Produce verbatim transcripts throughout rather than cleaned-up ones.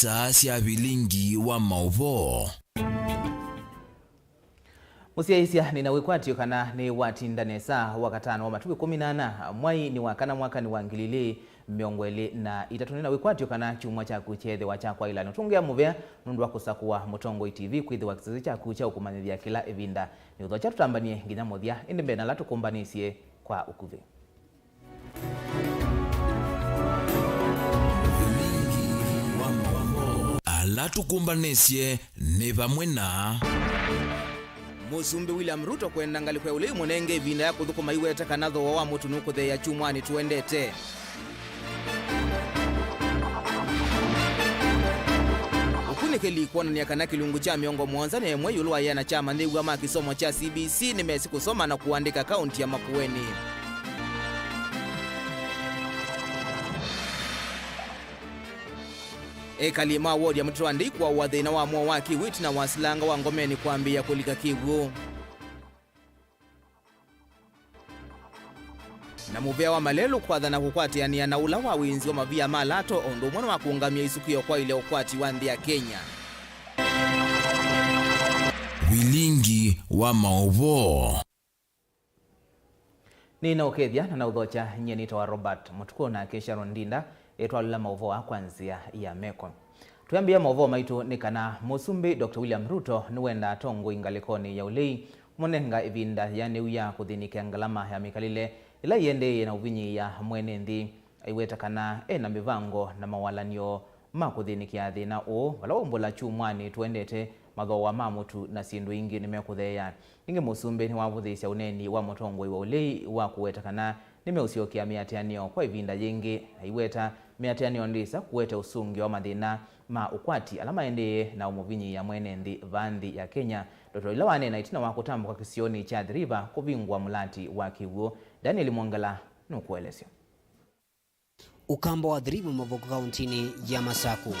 Saa sya vilingi wa maũvoo. Mũsyaĩĩsya, nĩna wĩkwatyo kana nĩwatinda nesa Wakatano wa matukũ ĩkũmi na ana, mwai nĩ wa kana, mwakanĩ wa ngili ilĩ mĩongo ĩlĩ na itatũ. Nĩna wĩkwatyo kana kyumwa kyaku kyeethĩwa kya kwaĩla. Nũtũngĩa mũvea nũndũ wa kũsakũa Mũtongoi T V kwĩthĩwa kĩsese kyaku kya ũkũmanyĩthya kĩla ĩvinda. Nĩũthokya tũtambanie nginya mũthya, ĩndĩ mbee na ala tũkũmbanĩsye kwa ũkuvĩ. Ala tũkũmbanĩsye nĩ vamwe na Mũsumbĩ William Ruto kwenda ngalĩko ya ũlei mũnenge ĩvinda ya kũthũkũma iweta kana thooa wa mũtu nũkũtheea kyumwanĩ tũendete. Ũkunĩkĩli kwonany'a kana kĩlungu kya mĩongo mũonza na ĩmwe ĩũlũ wa ĩana kya amanyĩw'a ma kĩsomo kya C B C nĩmesĩ kũsoma na kũandĩka kaũnti ya Makueni. Ekali ma wodi ya Mũtitũ wa Ndei kũawa thĩna wa mũo wa kĩw'ũ ĩtina wa silanga wa Ngomeni kwambĩĩa kũlika kĩw'ũ. Na mũvĩa wa malelũ kwathana kũkwatĩanĩa na ũla wa wĩnzi wa mavia ma lato, o ũndũ ũmwe na wa kũũngamya isukio kwaĩlya ũkwati wa nthĩ ya Kenya. Vilingi wa maũvoo. Nĩnaũkethya na naũthokya, nyie nĩtawa Robert Mũtukũ, nake Sharon Ndinda etwalũla maũvoo aa kwa nzĩa ya meko. Twĩambĩĩa maũvoo maitũ nĩ kana Mũsumbĩ Doctor William Ruto nĩwendaa atongoi ngalĩkonĩ ya ũlei kũmanenga ĩvinda yĩanĩu ya kũthĩnĩkĩa ngalama ya mĩkalĩle ĩla ĩendeeie na ũvinyĩĩa mwene nthĩ. Aiweta kana e na mĩvango na mawalany'o ma kũthĩnĩkĩa thĩna ũũ, vala waumbũla kyumwanĩ tũendete, mathooa ma mũtu na syĩndũ ingĩ nĩmekũtheea. Ningĩ Mũsumbĩ nĩwavũthĩĩsya ũneeni wa mũtongoi wa ũlei wa kũweta kana nĩmeũsyokea mĩatĩanĩo kwa ĩvinda yĩngĩ. Aiweta mĩatĩanĩo ndĩsa kũete ũsũngĩo wa mathĩna ma ũkwati ala maendee na ũmũvinyĩĩa mwene nthĩ vaa nthĩ ya Kenya. Ndoto ila waneena ĩtina wa kũtambũka kĩsionĩ kya Athi River kũvingũa mũlati wa kĩw'ũ. Daniel Mwongela nũkũelesya. Ũkamba wa Athi River Mavoko kaũntĩnĩ ya Masaku.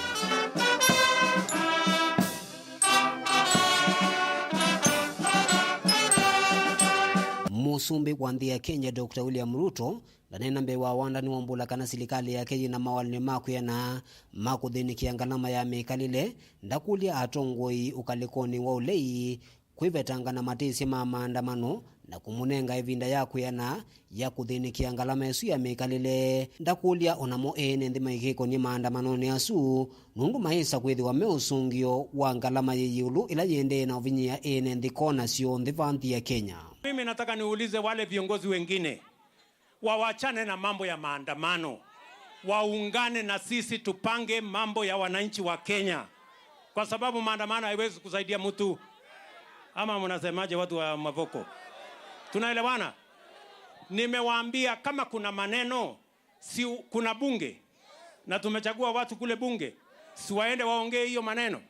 Mũsumbĩ wa nthĩ ya Kenya, Doctor William Ruto, ndaneena mbee wa wandani wa mbula kana silikalĩ yake yĩna mawalany'o ma kwĩana ma kũthĩnĩkĩa ngalama ya mĩkalĩle. Ndakũlya atongoi ũkalĩkonĩ wa ũlei kwĩvetanga na matĩsya ma maandamano na kũmũnenga ĩvinda ya kwĩana ya kũthĩnĩkĩa ngalama ĩsu ya mĩkalĩle. Ndakũlya o namo ene nthĩ maikĩkonye maandamanonĩ asu, nũndũ mayĩsa kwĩthĩwa me ũsũngĩo wa ngalama yĩ ĩũlũ ĩla yĩendee na ũvinyĩĩa ene nthĩ kona syonthe vaa nthĩ ya Kenya. Mimi nataka niulize wale viongozi wengine, wawachane na mambo ya maandamano, waungane na sisi tupange mambo ya wananchi wa Kenya, kwa sababu maandamano haiwezi kusaidia mtu. Ama mnasemaje, watu wa Mavoko? Tunaelewana? Nimewaambia kama kuna maneno, si kuna bunge na tumechagua watu kule bunge, si waende waongee hiyo maneno?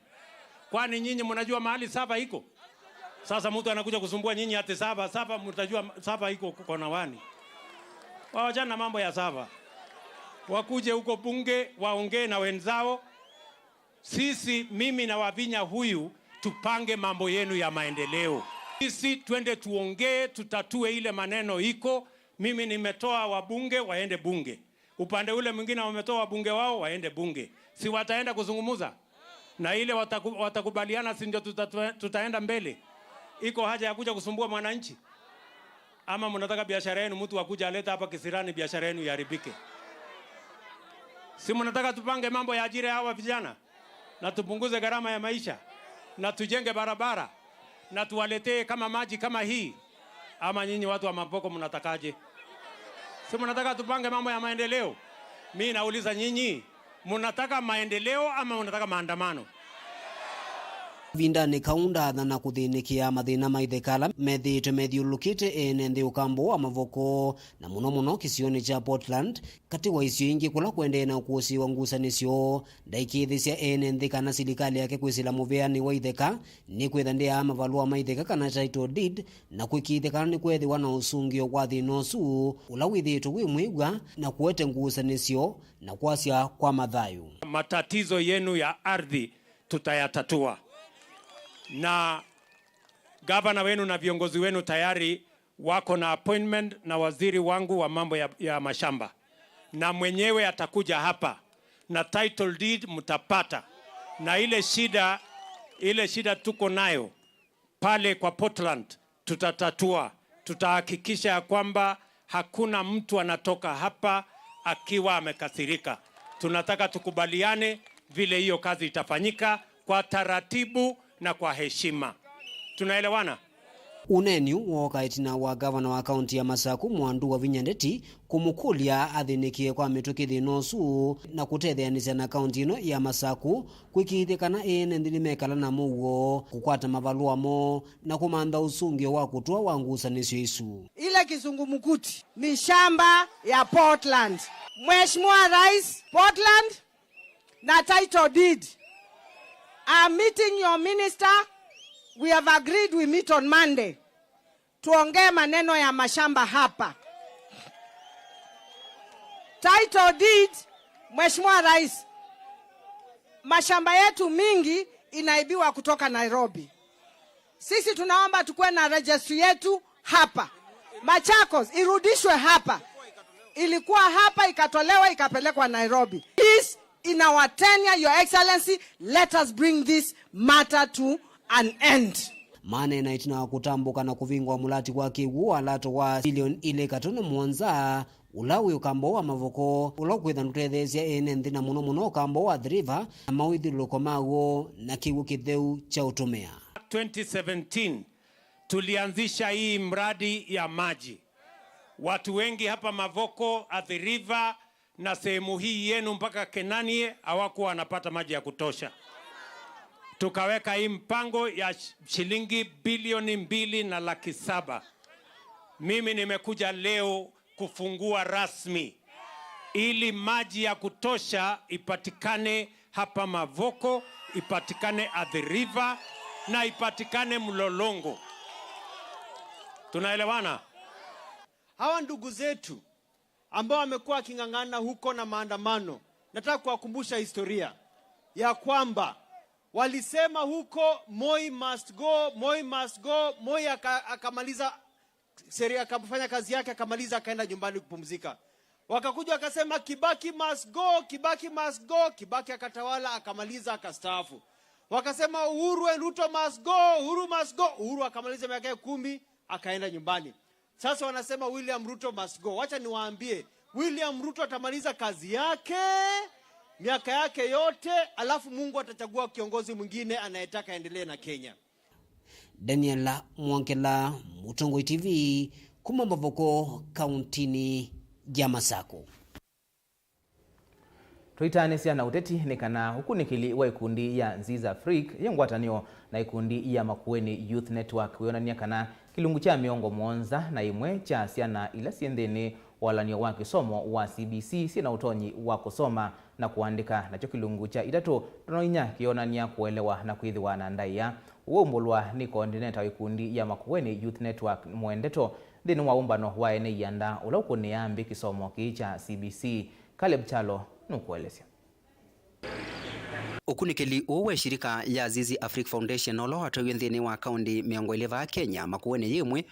Kwani nyinyi mnajua mahali sava iko? Sasa mtu anakuja kusumbua nyinyi ati sava, sava, mtajua sava iko Konawani. Wawachana na mambo ya sava. Wakuje huko bunge, waongee na wenzao. Sisi, mimi na Wavinya huyu, tupange mambo yenu ya maendeleo. Sisi twende tuongee, tutatue ile maneno iko. Mimi nimetoa wabunge waende bunge. Upande ule mwingine wametoa wabunge wao waende bunge. Si wataenda kuzungumuza? Na ile wataku-, watakubaliana, si ndio tuta-, tutaenda mbele? Iko haja ya kuja kusumbua mwananchi? Ama mnataka biashara yenu, mtu akuja aleta hapa kisirani, biashara yenu iharibike? Si mnataka tupange mambo ya ajira ya hawa vijana? Na tupunguze gharama ya maisha? Na tujenge barabara? Na tuwaletee kama maji kama hii? Ama nyinyi watu wa Mavoko mnatakaje? Si mnataka tupange mambo ya maendeleo? Mi nauliza nyinyi, mnataka maendeleo ama mnataka maandamano? Kavindanĩ kau ndaathana kũthĩnĩkĩa mathĩna ma itheka ala methĩĩtwe methyũlũlũkĩte ene nthĩ ũkambũ wa Mavoko, na mũno mũno kĩsionĩ kya Portland, katĩ wa isio ingĩ kũla kũendee na ũkũsĩ wa ngusanĩsyo. Ndaikĩĩthĩsya ene nthĩ kana silikalĩ yake kwĩsĩla mũvĩanĩ wa itheka, nĩkwĩtha ndĩaa mavalũa ma itheka kana title deed, na kũĩkĩĩthya kana nĩkweethĩwa na ũsũngĩo wa thĩna ũsu, ũla wĩthĩĩtwe wĩ mwĩw'a, na kũete ngusanĩsyo na kwasya kwa mathayũ. Matatizo yenu ya ardhi tutayatatua. Na gavana wenu na viongozi wenu tayari wako na appointment na waziri wangu wa mambo ya, ya mashamba. Na mwenyewe atakuja hapa na title deed mtapata. Na ile shida, ile shida tuko nayo pale kwa Portland, tutatatua. Tutahakikisha ya kwamba hakuna mtu anatoka hapa akiwa amekasirika. Tunataka tukubaliane vile hiyo kazi itafanyika kwa taratibu na kwa heshima. Tunaelewana? Ũneeni ũũ wooka ĩtina wa ngavana wa kaunti ya Masaku, Mwandu Wavinya Ndeti, kũmũkũlya athĩnĩkĩe kwa mĩtũkĩ thĩna ũsu na kũtetheanĩsya na kaunti ĩno ya Masaku kwĩkĩĩthya kana ene nthĩ nĩmekala na mũuo, kũkwata mavalũa moo na kũmantha ũsũngĩo wa kũtũa wa ngusanĩsyo isu. Ile kizungumkuti ni shamba ya Portland. Mheshimiwa Rais, Portland na title deed. I'm meeting your minister. We have agreed we meet on Monday. Tuongee maneno ya mashamba hapa. Title deed, Mheshimiwa Rais, mashamba yetu mingi inaibiwa kutoka Nairobi. Sisi tunaomba tukuwe na registry yetu hapa. Machakos irudishwe hapa. Ilikuwa hapa, ikatolewa, ikapelekwa Nairobi. This in our tenure, Your Excellency, let us bring this matter to an end. Maneena ĩtina wa kũtambũka na kũvingwa mũlati wa kĩw'ũ wa lato wa bilioni ilĩ katono mũonza, ũla wĩ ũkamba wa Mavoko, ũla ũkwĩtha ndũtetheesya ene nthĩ na mũno mũno ũkamba wa Athi River na mawĩthyũlũlũko maw'o na kĩw'ũ kĩtheu kya ũtũmĩa. Twenty seventeen, tulianzisha hii mradi ya maji. Watu wengi hapa Mavoko, Athi River na sehemu hii yenu mpaka Kenanie hawakuwa wanapata maji ya kutosha. Tukaweka hii mpango ya sh-, shilingi bilioni mbili na laki saba. Mimi nimekuja leo kufungua rasmi ili maji ya kutosha ipatikane hapa Mavoko, ipatikane Athi River na ipatikane Mlolongo. Tunaelewana? Hawa ndugu zetu ambao wamekuwa waking'ang'ana huko na maandamano, nataka kuwakumbusha historia ya kwamba walisema huko, "Moi must go, Moi must go." Moi aka-, akamaliza sheria, akafanya kazi yake, akamaliza, akaenda nyumbani kupumzika. Wakakuja wakasema, "Kibaki must go, Kibaki must go." Kibaki akatawala, akamaliza, akastaafu. Wakasema, "Uhuru and Ruto must go, Uhuru must go." Uhuru akamaliza miaka yake kumi, akaenda nyumbani. Sasa wanasema, "William Ruto must go." Wacha niwaambie, William Ruto atamaliza kazi yake, miaka yake yote, alafu Mungu atachagua kiongozi mwingine anayetaka endelee na Kenya. Daniel Mwongela, Mũtongoi T V, kuma Mavoko, kauntinĩ ya Masaku. Tũitaanĩsya na ũteti nĩ kana ũkunĩkĩli wa ikundi ya Zizi Afrique yĩ ngwatanĩo na ikundi ya Makueni Youth Network wĩonany'a kana kĩlungu kya mĩongo mũonza na ĩmwe kya syana ila syĩ nthĩnĩ wa ũalan'yo wa kĩsomo wa C B C syĩ na ũtonyi wa kũsoma na kũandĩka, nakyo kĩlungu kya itatũ ndono inya kĩyonany'a kũelewa na kwĩthĩwa na ndaĩa. Ũwaumbũlwa nĩ coordinator wa ikundi ya Makueni Youth Network Mwendeto nthĩnĩ wa ũmbano wa ene ianda ũla ũkũnĩaa mbĩ kĩsomo kĩĩ kya C B C. Caleb Kyalo nũkũelesya. Ũkunĩkĩli ũũ wa ĩshirika ya Zizi Afrique Foundation ũla watwaĩwe nthĩnĩ wa kaũndi mĩongo ĩlĩ vaa Kenya, Makueni yĩ ĩmwe,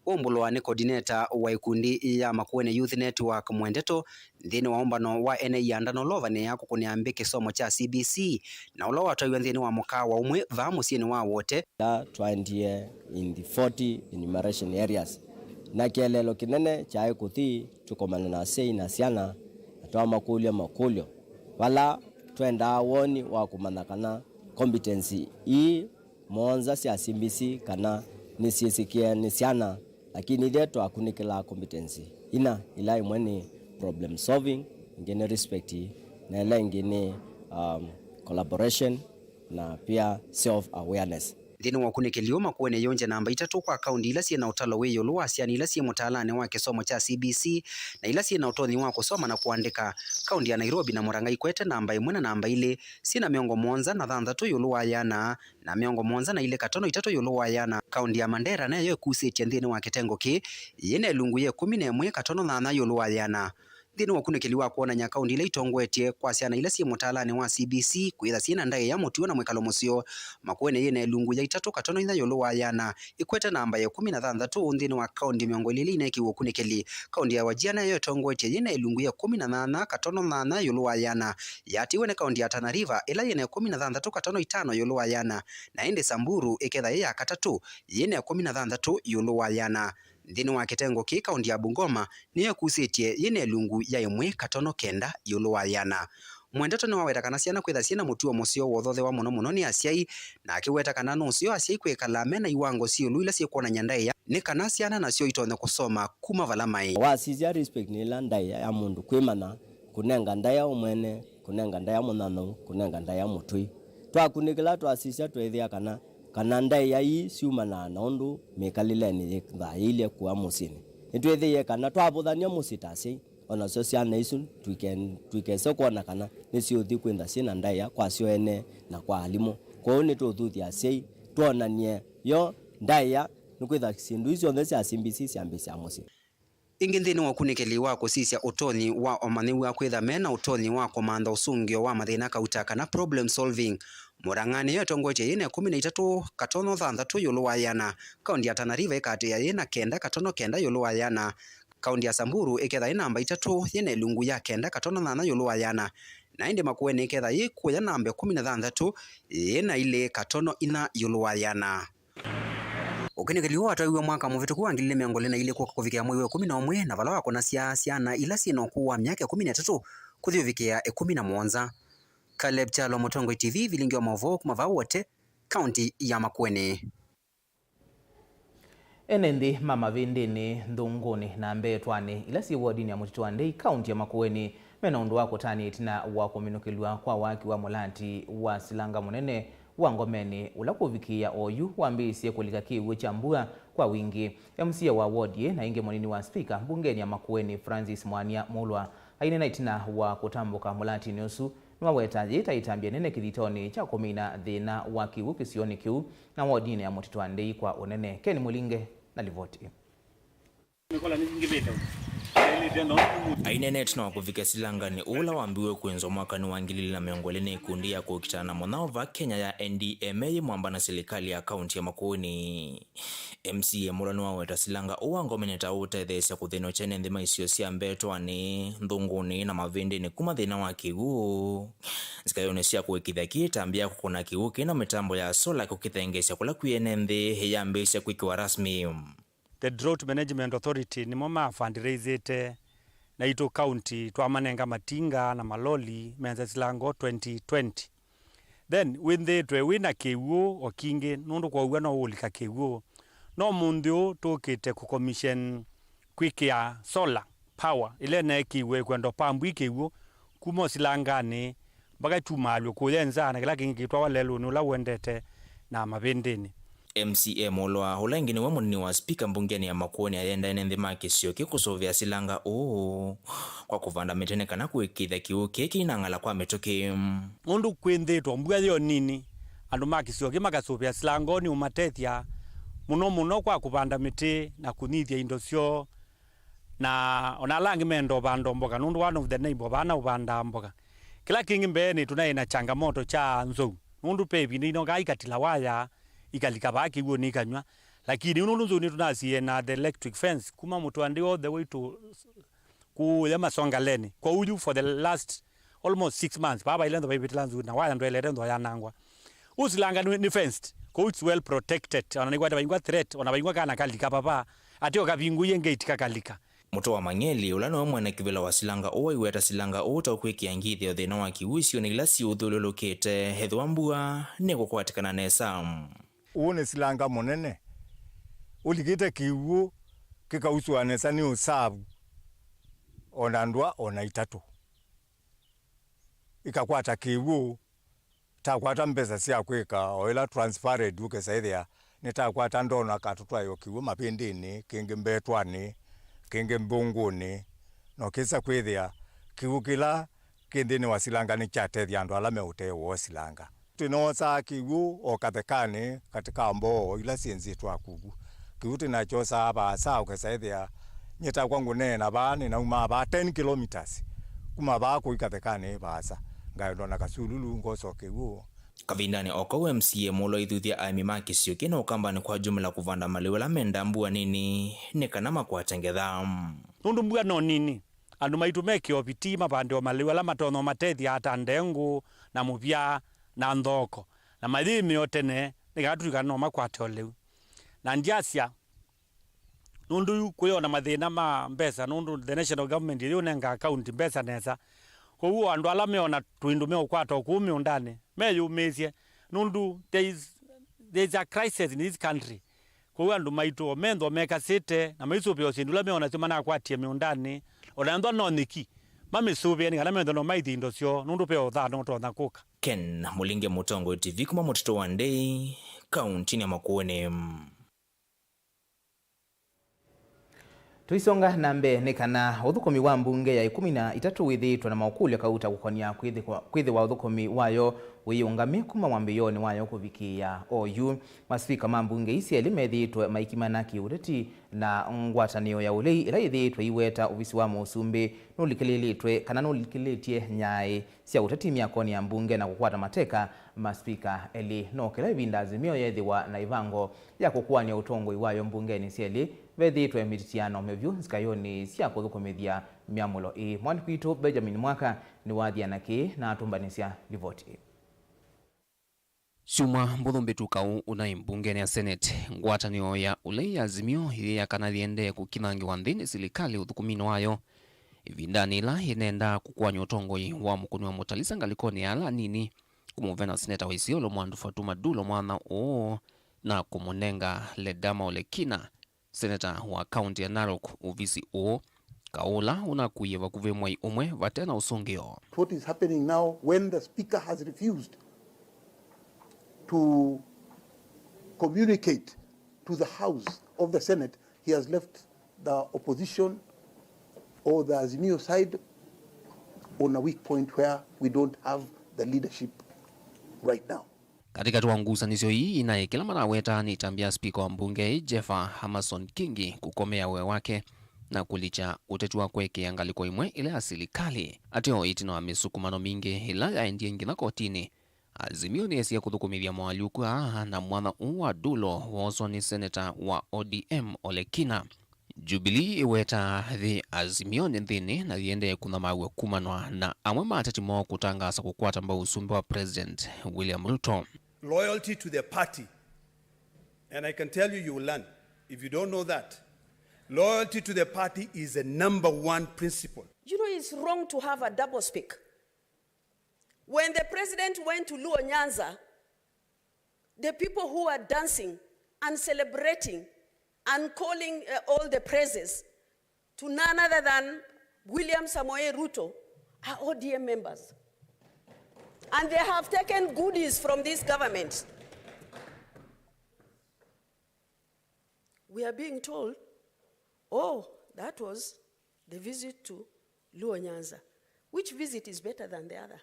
waumbũlwa nĩ coordinator wa ikundi ya Makueni Youth Network Mwendeto nthĩnĩ wa ũmbano wa ene ianda na ũla ũvanĩaa kũkũnĩa mbĩ kĩsomo kya C B C na ũla watwaĩwe nthĩnĩ wa mũkaawa ũmwe vaa mũsyĩnĩ wa Wote. Ĩla twaendie in the forty enumeration areas, na kĩeleelo kĩnene kyaĩ kũthi tũkomane na asyai na syana na twamakũlya makũlyo vala twendaa woni wa kũmanya kana competency ii mũonza sya C B C kana nĩsyĩsĩkĩe nĩ syana, lakini ithyĩ twakunĩkĩlaa competency ina, ila ĩmwe nĩ problem solving, ĩngĩ nĩ respect, na ĩla ĩngĩ nĩ, um, collaboration na pia self awareness. Nthĩnĩ wa ũkunĩkĩli ũũ, Makueni yĩũngye namba itatũ kwa kaũndi ila syĩ na ũtalo wĩ ĩũlũ wa syana ila syĩ mũtaalanĩ wa kĩsomo kya C B C na ila syĩ na ũtonyi wa kũsoma na kũandĩka. Kaũndi ya Nairobi na Murang'a ikwete namba ĩmwe na namba ilĩ syĩ na mĩongo mũonza na thanthatũ ĩũlũ wa ĩana na mĩongo mũonza na ilĩ katono itatũ ĩũlũ wa ĩana. Kaũndi ya Mandera nayo ĩkusĩtye nthĩnĩ wa kĩtengo kĩĩ yĩ na ĩlungu ya ĩkũmi na ĩmwe katono nyanya ĩũlũ wa ĩana. Nthĩnĩ wa ũkunĩkĩli wa kwonany'a kaũndi ila itongoetye kwa syana ila syĩ mũtaalanĩ wa C B C kwĩtha syĩ na ndaĩa, mũtuo na mwĩkalo mũseo, Makueni yĩ na ĩlungu ya itatũ katono inya ĩũlũ wa ĩana, ĩkwete namba ya ĩkũmi na thanthatũ nthĩnĩ wa kaũndi mĩongo ĩlĩ ila ineekiwe ũkunĩkĩli. Kaũndi ya Wajir nayo ĩtongoetye yĩ na ĩlungu ya ĩkũmi na nyanya katono nyanya ĩũlũ wa ĩana, yaatĩĩwe nĩ kaũndi ya Tana River ĩla yĩ na ĩkũmi na thanthatũ katono itano ĩũlũ wa ĩana, na ĩndĩ Samburu ĩketha yĩ ya katatũ yĩ na ĩkũmi na thanthatũ ĩũlũ wa ĩana. Nthĩnĩ wa kĩtengo kĩĩ, kaũndi ya Bungoma nĩyo ĩkusĩtye yĩ na ĩlungu ya ĩmwe katono kenda ĩũlũ wa ĩana. Mwendeto nĩwaweta kana syana kwĩtha syĩ na mũtuo mũseo wothothewa mũno mũno nĩ asyai, na akĩweta kana nũseo asyai kwĩkala me na iwango syĩ ĩũlũ ila syĩkwonany'a ndaĩa, nĩ kana syana nasyo itonye kũsoma kuma vala maĩ. Wasisya respect nĩ ĩla ndaĩa ya mũndũ kwĩmanya, kũnenga ndaĩa we mwene, kũnenga ndaĩa mũnyanyau, kũnenga ndaĩa mũtũi. Twakunĩkĩla twasisya tweethĩa kana, kana ndaĩa ii syumanaa na ũndũ mĩkalĩlenĩ yĩthayaĩilye kũa mũsyĩnĩ. Nĩtwĩthĩie kana twavũthany'a mũsyĩ ta asyai, o nasyo syana isu twike-, twikese kwona kana nĩsyũthi kwĩtha syĩ na ndaĩa kwasyo ene na kwa alimũ. Kwoou nĩtũũthuthya asyai twonany'e yo ndaĩa nĩkwĩtha syĩndũ ii syonthe sya C B C syambĩĩsya mũsyĩ. Ĩngĩ nthĩnĩ wa ũkunĩkĩli wa kũsisya ũtonyi wa amanyĩw'a kwĩtha me na ũtonyi wa kũmantha ũsũngĩo wa mathĩna kauta kana problem solving, Murang'a nĩyo ĩtongoetye yĩ na ĩkũmi na itatũ katono thanthatũ ĩũlũ wa ĩana, kaũndi ya Tana River ĩkaatĩĩa yĩ na kenda katono kenda ĩũlũ wa ĩana, kaũndi ya Samburu ĩketha yĩ namba itatũ yĩ na ĩlungu ya kenda katono nyanya ĩũlũ wa ĩana, na ĩndĩ Makueni ĩketha yĩ kũya namba ĩkũmi na thanthatũ yĩ na ilĩ katono inya ĩũlũ wa ĩana. Ũkunĩkĩli ũũ watwaiwe mwaka mũvĩtũku wa ngili ilĩ mĩongo ĩlĩ na ilĩ kũka kũvikĩa mwei wa ĩkũmi na ũmwe, na vala wakonasya syana ila syĩ na ũkũũ wa myaka ĩkũmi na ĩtatũ kũthi ũvikĩa ĩkũmi na mũonza. Caleb Kyalo, Mũtongoi T V, vilingi wa maũvoo kuma vaa Wote, kaũnti ya Makueni. Ene nthĩ ma Mavĩndĩnĩ, Nthũngũnĩ na Mbetwanĩ, ila syĩ wodinĩ ya Mũtitũ wa Ndei, kaũnti ya Makueni, me na ũndũ wa kũtanĩa ĩtina wa kũminũkĩlw'a kwa waki wa mũlati wa silanga mũnene wa Ngomenĩ, ũla kũvikĩĩa oyu wambĩĩisye kũlika kĩw'ũ kya mbua kwa wingĩ. M C A wa ward ĩĩ na ĩngĩ mũnini wa spika mbungenĩ ya Makueni, Francis Mwania Mulwa, aineena ĩtina wa kũtambũka mũlatinĩ ũsu, nĩwaweta yĩĩ ta ĩtambya nene kĩthitonĩ kya kũmina thĩna wa kĩw'ũ kĩsionĩ kĩu na wodinĩ ya Mũtitũ wa Ndei kwa ũnene. Ken Mũlinge na livoti ĩĩ. Aineenete na wa kũvika silanganĩ ũla wambiwe kwĩnzwa mwakanĩ wa ngili ilĩ na mĩongo ĩlĩ nĩ ikundi ya kũkitana na mũnyao va Kenya ya N D M A yĩ mwamba na silikalĩ ya kaunti ya Makueni. M C A Mulwa nĩwaweta silanga ũũ wa Ngomenĩ ta ũũtetheesya kũthĩnw'a kyene nthĩ ma isio sya Mbetwanĩ, Nthũngũnĩ na Mavĩndĩnĩ kuma thĩna wa kĩw'ũ. Nzikayonĩ sya kũĩkĩĩthya kĩĩ ĩtambya ya kũkũna kĩw'ũ kĩna mĩtambo ya sola kũkĩthengeesya kũla kwĩ ene nthĩ yambĩĩsya kwĩkĩwa rasmi. The Drought Management Authority nĩmo ma fundraisĩte naitũ county, twamanenga matinga na maloli menze silango twenty twenty. Then wĩnthĩĩtwe wĩ na kĩw'ũ o kingĩ, nũndũ kwow'a no ũũlika kĩw'ũ. No mũnthĩ ũũ tũkĩte kũ commission kwĩkĩa solar power ĩla ĩneekĩiwe ĩkwenda pambu ĩ kĩw'ũ kuma ũsilanganĩ mpaka kyumaalw'e kũya nza, na kĩla kĩngĩ kĩtwawa lelũnĩ ũla ũendete na Mavĩndĩnĩ. M C A Mulwa, ũla ĩngĩ nĩwe mũnini wa spika mbungenĩ ya Makueni, ayendae nĩ nthĩ ma kĩsio kĩu kũsũvĩa silanga ũũ kwa kũvanda mĩtĩ nĩ kana kũĩkĩĩthya kĩw'ũ kĩĩ kĩinang'ala kwa mĩtũkĩ. Nũndũ kwĩnthĩtwe mbua yĩ o nini, andũ ma kĩsio kĩu makasũvĩa silanga ũũ nĩũmatethya mũno mũno kwa kũvanda mĩtĩ na kũnyithya indo syoo. Na ona ala angĩ menda ũvanda mboka, nũndũ one of the neighbor vana ũvandaa mboka. Kĩla kĩngĩ mbeenĩ tũnaĩ na changamoto kya nzou, nũndũ ve ĩvinda inokaa ikatila waya, ikalika vaa kĩw'ũnĩ ikanyw'a. Lakini yu nũndũ nzou nĩtũnasie na the electric fence kuma Mũtwandĩ all the way to kũya Masongaleni. Kwoou yu for the last almost six months, vaa vailentho vaivĩtĩla nzou na waya ndwaĩlete ntho yanangwa. Ũsilanga nĩ, nĩ fenced, kwoou it's well protected. Ona nĩkwete vaingwa threat, ona vaingwa kana kalika vava, ateo kavingũie ngate kakalika. Mũtwe wa Mang'eli, ũla nĩwe mwene kĩvĩla wa silanga ũũ, aiweta silanga ũũ ta ũkwĩkĩa ngithĩo thĩna wa kĩw'ũ isionĩ ila siũthyũlũlũkĩte ethĩwa mbua nĩkũkwatĩkana nesa. Ũũ nĩ silanga mũnene ũlikĩte kĩw'ũ kĩkausũa nesa nĩ ũsavu, o na ndũa o na itatũ ikakwata kĩw'ũ. Takwata mbesa sya kwĩka o ĩla transparent ũkesa ĩthĩa nĩtakwata ndona katũtwaĩo kĩw'ũ Mavĩndĩnĩ, kĩngĩ Mbetwanĩ, kĩngĩ Mbũngũnĩ, na ũkĩsa kwĩthĩa kĩw'ũ kĩla kĩ nthĩnĩ wa silanga nĩkyatethya andũ ala me ũtee woo silanga. Tũnoosaa kĩw'ũ o kathekanĩ katĩ ka mboo ila syĩnzĩtwe akuku. Kĩw'ũ tũnakyosaa vaasa ũkesa ĩthĩa Nyie takwa ngũneena vaa, nĩnaumaa vaa ten kilometres kuma vaa kũika Thekanĩ vaasa, ngaendwa na Kasululu, ngosa o kĩw'ũ. Kavindanĩ o kau, M C A Mũlwa aithuthya aĩmi ma kĩsio kĩ na Ũkambanĩ kwa jumla kũvanda malĩu ala mendaa mbua nini nĩ kana makwate ngetha. Nũndũ mbua no nini, andũ maitũ mekĩe o vitii mavande o malĩu ala matonya ũmatethya ata ndengũ na mũvya na nthoko, na mayĩĩmĩe o tene nĩ kana tũikane no makwate o lĩu. Na ndyasya, nũndũ yu kwĩ o na mathĩna ma mbesa, nũndũ the national government yĩũnengaa kaunti mbesa nesa. Kwoou o andũ ala meona tũindo meũkwata o kũu mĩũndanĩ, meyũmĩĩsye, nũndũ there is, there is a crisis in this country. Kwoou andũ maitũ o menthwa mekasĩte na maisũvĩa o syĩndũ ila meonasyo manakwatie mĩũndanĩ, o na enthwa no nyeki, mamĩsũvĩe nĩ kana menthwe no maithye indo syoo, nũndũ ve o thĩna ũtonya kũka. Ken Mũlinge, Mũtongoi T V, kuma Mũtitũ wa Ndei, kauntinĩ ya Makueni. Tũisonga na mbee, nĩ kana ũthũkũmi wa mbunge ya ĩkũmi na itatũ wĩthĩĩtwe na maũkũlyo kauta kũkonia kwĩthĩwa, kwĩthĩwa ũthũkũmi wayo wĩyĩũngamye kuma mwambĩĩonĩ wayo kũvikĩĩa oyu. Masipika ma mbunge ii syelĩ methĩĩtwe maikimana kĩũteti, na ngwatanĩo ya ũlei ĩla yĩthĩĩtwe iweta ovisi wa mũsumbĩ nũlikĩlĩlĩtwe kana nũlikĩlĩtye nyaĩ sya ũteti myakonĩ ya mbunge na kũkwata mateka masipika elĩ. No kĩla ĩvinda Azimio yethĩwa na ĩvango ya kũkũanĩa ũtongoi wayo mbungenĩ syelĩ, vethĩĩtwe mĩtityano mĩvyũ nzikayonĩ sya kũthũkũmĩthya myamũlo ĩĩ. Mwandĩki witũ Benjamin Mwaka nĩwathiana kĩĩ na atũmbanĩsya livoti ĩĩ. Syumwa mbũthũ mbĩtũku, ũnaĩ mbungenĩ ya Senate, ngwatanĩo ya ũlei ya Azimio yĩĩ ya kana yĩendee kũkinangĩwa nthĩ nĩ silikalĩ ũthũkũminĩ wayo, ĩvindanĩ yĩla yĩnendaa kũkũany'a ũtongoi wa mũkũni wa Mũtalisa ngalĩkonĩ ya ala anini, kũmũvena seneta wa Isiolo Mwandu Fatuma Dulo mwanya ũũ, na kũmũnenga Ledama Olekina, seneta wa kaunti ya Narok, ovisi ũũ, kaũ ũla ũnakuie vakuvĩ mwei ũmwe vate na ũsũngĩo. What is happening now when the speaker has refused to communicate to the House of the Senate, he has left the opposition or the Azimio side on a weak point where we don't have the leadership right now. Katĩkatĩ wa ngusanĩsyo ii inaĩ, kĩla manaweta nĩ ĩtambya ya spika wa mbunge ĩĩ, Jeffer Amason Kingi, kũkomea wĩa wake na kũlikya ũteti wa kũekea ngalĩko ĩmwe ĩla ya silikalĩ. Ateo, ĩtina wa mĩsukumano mingĩ ĩla yaendie nginya kotinĩ, Azimio nĩyesie kũthũkũmĩthya moalyũku aa na mwanya ũũ wa Dulo wooswa nĩ seneta wa O D M Olekina. Jubilee ĩwetaa yĩ Azimio nĩ nthĩnĩ na yĩendee kũnyamalw'a kumanwa na amwe ma ateti moo kũtangaasa kũkwata mbau ũsumbĩ wa President William Ruto. Loyalty to the party, and I can tell you, you will learn if you don't know that. Loyalty to the party is the number one principle. You know, it's wrong to have a double speak. When the president went to Luo Nyanza, the people who are dancing and celebrating and calling, uh, all the praises to none other than William Samoei Ruto are O D M members. And they have taken goodies from this government. We are being told, "Oh, that was the visit to Luo Nyanza." Which visit is better than the other?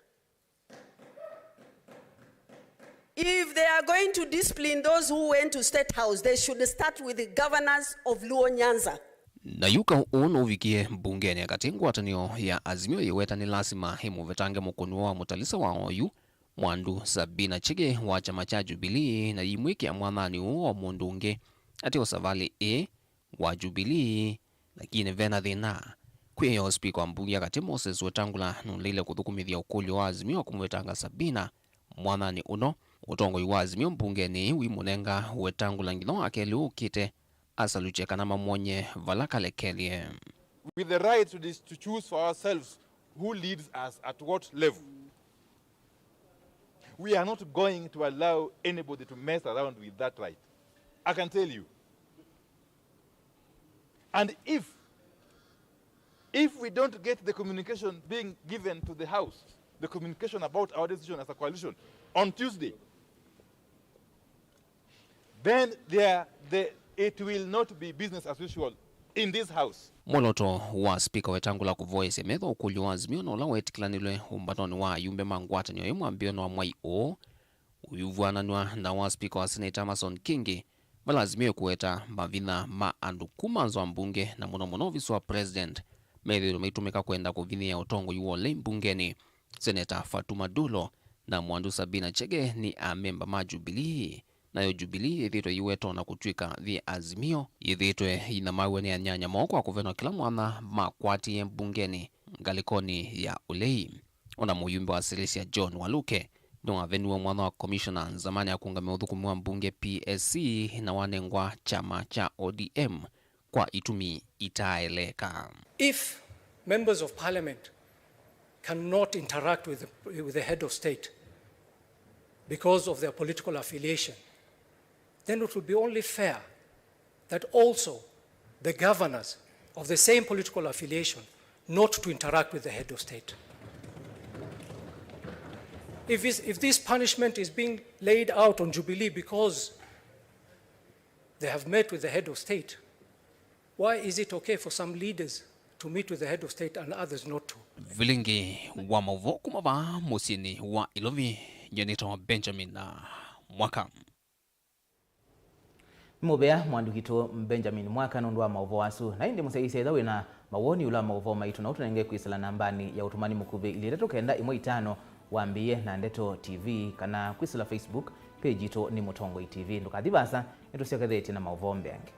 If they are going to discipline those who went to State House, they should start with the governors of Luo Nyanza. Na yu kaũ ũũ nũvikie mbungenĩ ya katĩ, ngwatanĩo ya Azimio yĩweta nĩ lasima ĩmũvetange mũkũni wa Mũtalisa wa oyu, Mwandu Sabina Chege wa kyama kya Jubilee, na yĩmwĩkĩa mwany'anĩ ũũ o mũndũ ũngĩ ateo savalĩ ĩĩ wa Jubilee, lakini vena thĩna. Kwĩ yo spika wa mbunge ya katĩ Moses Wetangula nũleile kũthũkũmĩthya ũkũlyo wa Azimio wa kũmũvetanga Sabina mwany'anĩ ũno. Ũtongoi wa Azimio mbungenĩ wĩmũnenga Wetangula nginya wakelĩ ũkĩte asalukye kana mamwony'e vala kalekelye. With the right to dis-, to choose for ourselves who leads us at what level. We are not going to allow anybody to mess around with that right. I can tell you. And if, if we don't get the communication being given to the House, the communication about our decision as a coalition on Tuesday, then there, the, it will not be business as usual in this House. Mwolooto wa spika Wetangula kũvoyesya metho ũkũlyo wa Azimio na ũla weetĩkĩlanĩlwe ũmbanonĩ wa ayumbe ma ngwatanĩo ĩĩ mwambĩĩonĩ wa mwai ũũ, ũyuvw'ananw'a na wa spika wa Senate Amason Kingi Vala Azimio ĩkũweta mavinya ma andũ kuma nza wa mbunge na mũno mũno ovisi wa president methĩĩtwe maitũmĩka kwenda kũvinyĩĩa ũtongoi wa ũlei mbungenĩ, Seneta Fatuma Dulo na Mwandu Sabina Chege nĩ amemba ma Jubilee. Nayo Jubilee yĩthĩĩtwe yĩwetwa na kũtw'ĩka The Azimio yĩthĩĩtwe yĩnyamaw'a nĩ anyanya moo kwa kũvenwa kĩla mwanya makwatie mbungenĩ ngalĩkonĩ ya ũlei. Ona mũyumbe wa Sirisia John Waluke nĩwaveniwe mwanya wa komishona nzamani ya kũũngamĩa ũthũkũmi wa mbunge P S C na wanengwa kyama kya O D M kwa itumi itaaeleka. If members of parliament cannot interact with the, with the head of state because of their political affiliation, then it would be only fair that also the governors of the same political affiliation not to interact with the head of state. If, is, if this punishment is being laid out on Jubilee because they have met with the head of state, why is it okay for some leaders to meet with the head of state and others not to? Vilingi wa maũvoo kuma vaa mũsyĩnĩ wa Ilovi, nyie nĩtawa Benjamin, ah, Mwaka. Nĩ mũvea mwandu witũ Benjamin Mwaka nũndũ wa maũvoo asu. Na ĩndĩ mũsyaĩĩsya, ethĩwa wĩ na mawoni ĩũlũ wa maũvoo maitũ, no ũtũnenge kwĩsĩla nambanĩ ya ũtũmani mũkuvĩ ilĩ itatũ kenda ĩmwe itano wambĩĩe na Ndeto T V, kana kwĩsĩla Facebook page yitũ nĩ Mũtongoi T V. Ndũkathi vaasa, nĩtũsyokethetye na maũvoo mbeange.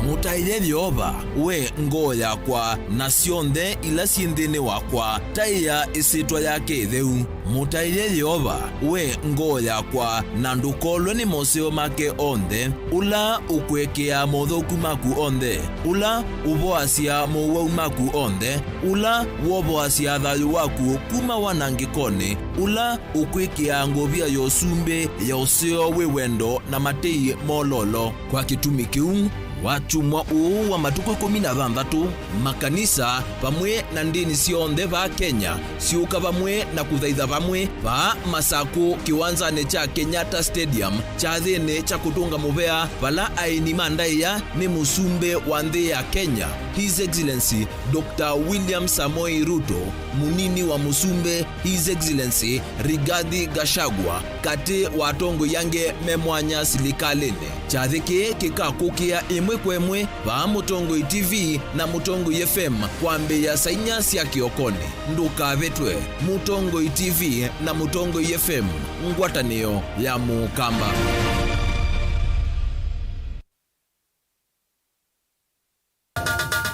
Mũtaĩe Yeova, we ngoo yakwa, na syonthe ila syĩ nthĩnĩ wakwa, taĩa ĩsyĩtwa yake ĩtheu. Mũtaĩe Yeova, we ngoo yakwa, na ndũkolwe nĩ moseo make onthe, ũla ũkũekeaa mothũku maku onthe, ũla ũvoasya mowau maku onthe, ũla wovoasya thayũ waku kuma wanangĩkonĩ, ũla ũkwĩkĩaa ngovia ya ũsumbĩ ya ũseo wĩ wendo na matei mololo. Kwa kĩtumi kĩu, wakyumwa ũũ wa matukũ ĩkũmi na thanthatũ, makanisa vamwe na ndĩni syonthe vaa Kenya syũka vamwe na kũthaitha vamwe vaa Masakũ kĩwanzanĩ kya Kenyatta Stadium kyathĩnĩ kya kũtũnga mũvea, vala aini ma ndaĩa nĩ mũsumbĩ wa nthĩ ya Kenya, His Excellency Doctor William Samoei Ruto, mũnini wa mũsumbĩ, His Excellency Rigathi Gachagua, katĩ wa atongoi angĩ me mwanya silikalĩnĩ. Kyathĩ kĩĩ kĩkakũkĩa ĩmwe kwa ĩmwe vaa Mũtongoi T V na Mũtongoi F M kwambĩĩa saa inya sya kĩokonĩ. Ndũkavĩtwe. Mũtongoi T V na Mũtongoi F M, ngwatanĩo ya Mũkamba.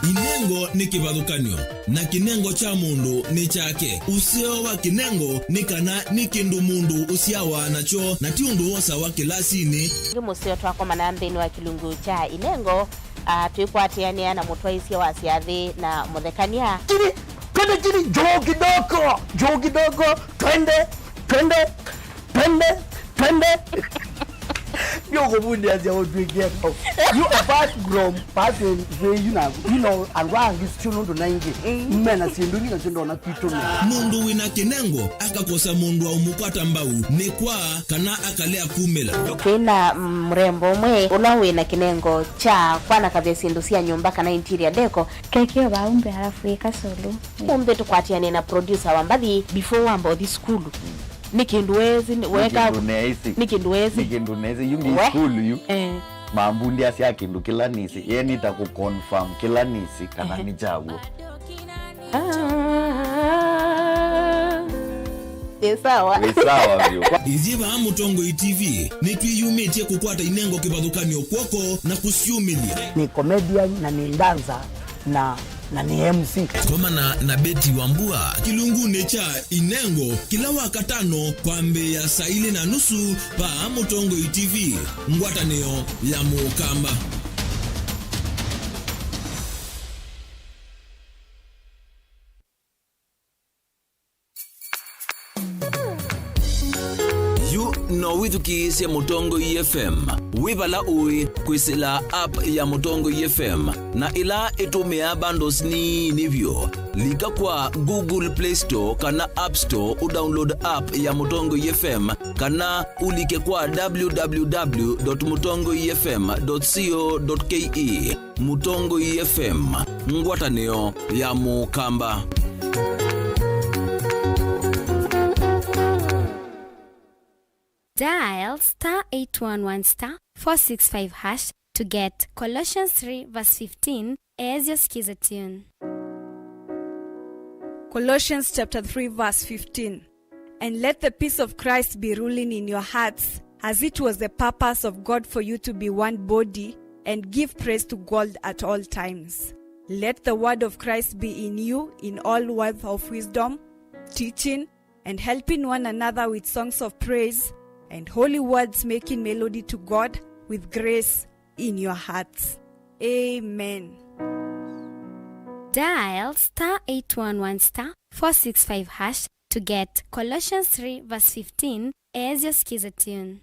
Inengo nĩ kĩvathũkany'o, na kĩnengo kya mũndũ nĩ kyake. Ũseo wa kĩnengo nĩ kana nĩ kĩndũ mũndũ ũsyawa nakyo, na ti ũndũ wosawa kĩlasinĩ. Nĩ mũseo twakomana nthĩnĩ wa kĩlungu kya inengo, ah, twĩkwatĩanĩa na mũtwaĩsya wa syathĩ na mũthekany'a. Chini, twende chini, juu kidogo, juu kidogo, twende, twende. Twende, twende. Ndio kũvundĩasya ũtwĩkie kau. You, apart from passing way, you know, you know, andũ angĩ sio nũndũ na ingĩ. Mm. Mena syĩndũ ingĩ nasyo ndona twitũmĩa. Mũndũ wĩna kĩnengo akakosa mũndũ wa ũmũkwata mbau nĩ kwa kana akalea kumĩla. Twĩna, mm, mrembo ũmwe ũla wĩna kĩnengo kya kwanakavya syĩndũ sya nyũmba kana interior decor. Kekeo vau mbee alafu ĩka solo. Ũmbe tũkwatĩane na producer wa mbathi before wamba ũthi sukulu. Nĩ kĩndũ wezi, nĩ weka kĩndũ neĩsĩ. Nĩ kĩndũ wezi. Nĩ kĩndũ neĩsĩ. Yu nĩ we school yu. Eh. Mambundĩasya kĩndũ kĩla nĩsĩ. Ye nĩta kũ confirm kĩla nĩsĩ kana, ehe, nĩ kyaw'o. Ah. Ĩ sawa. Wĩ sawa vyũ. Ithyĩ vaa Mũtongoi T V nĩtwĩyumĩtye kũkwata inengo kĩvathũkany'o kw'oko na kũsyumĩlya. Nĩ comedian na nĩ dancer na, na nĩ M C. Komana na Betty Wambua kĩlungunĩ kya Inengo kĩla Wakatano kwambĩĩa saa ilĩ na nusu vaa Mũtongoi T V, ngwatanĩo ya Mũkamba. Yu no wĩthukĩĩsye Mũtongoi F M wĩ vala ũĩ kwĩsĩla app ya Mũtongoi F M, na ĩla ĩtũmĩaa bundles nini vyũ. Lika kwa Google Play Store kana App Store ũdownload app ya Mũtongoi F M, kana ũlike kwa w w w dot mũtongoi f m dot co dot k e. Mũtongoi F M, ngwatanĩo ya Mũkamba. Dial star eight one one star four six five hash to get Colossians three verse fifteen as your Skiza tune. Colossians chapter three verse fifteen. And let the peace of Christ be ruling in your hearts, as it was the purpose of God for you to be one body, and give praise to God at all times. Let the word of Christ be in you in all words of wisdom, teaching, and helping one another with songs of praise and holy words, making melody to God with grace in your hearts. Amen. Dial star eight one one star four six five hash to get Colossians three verse fifteen as your Skiza tune.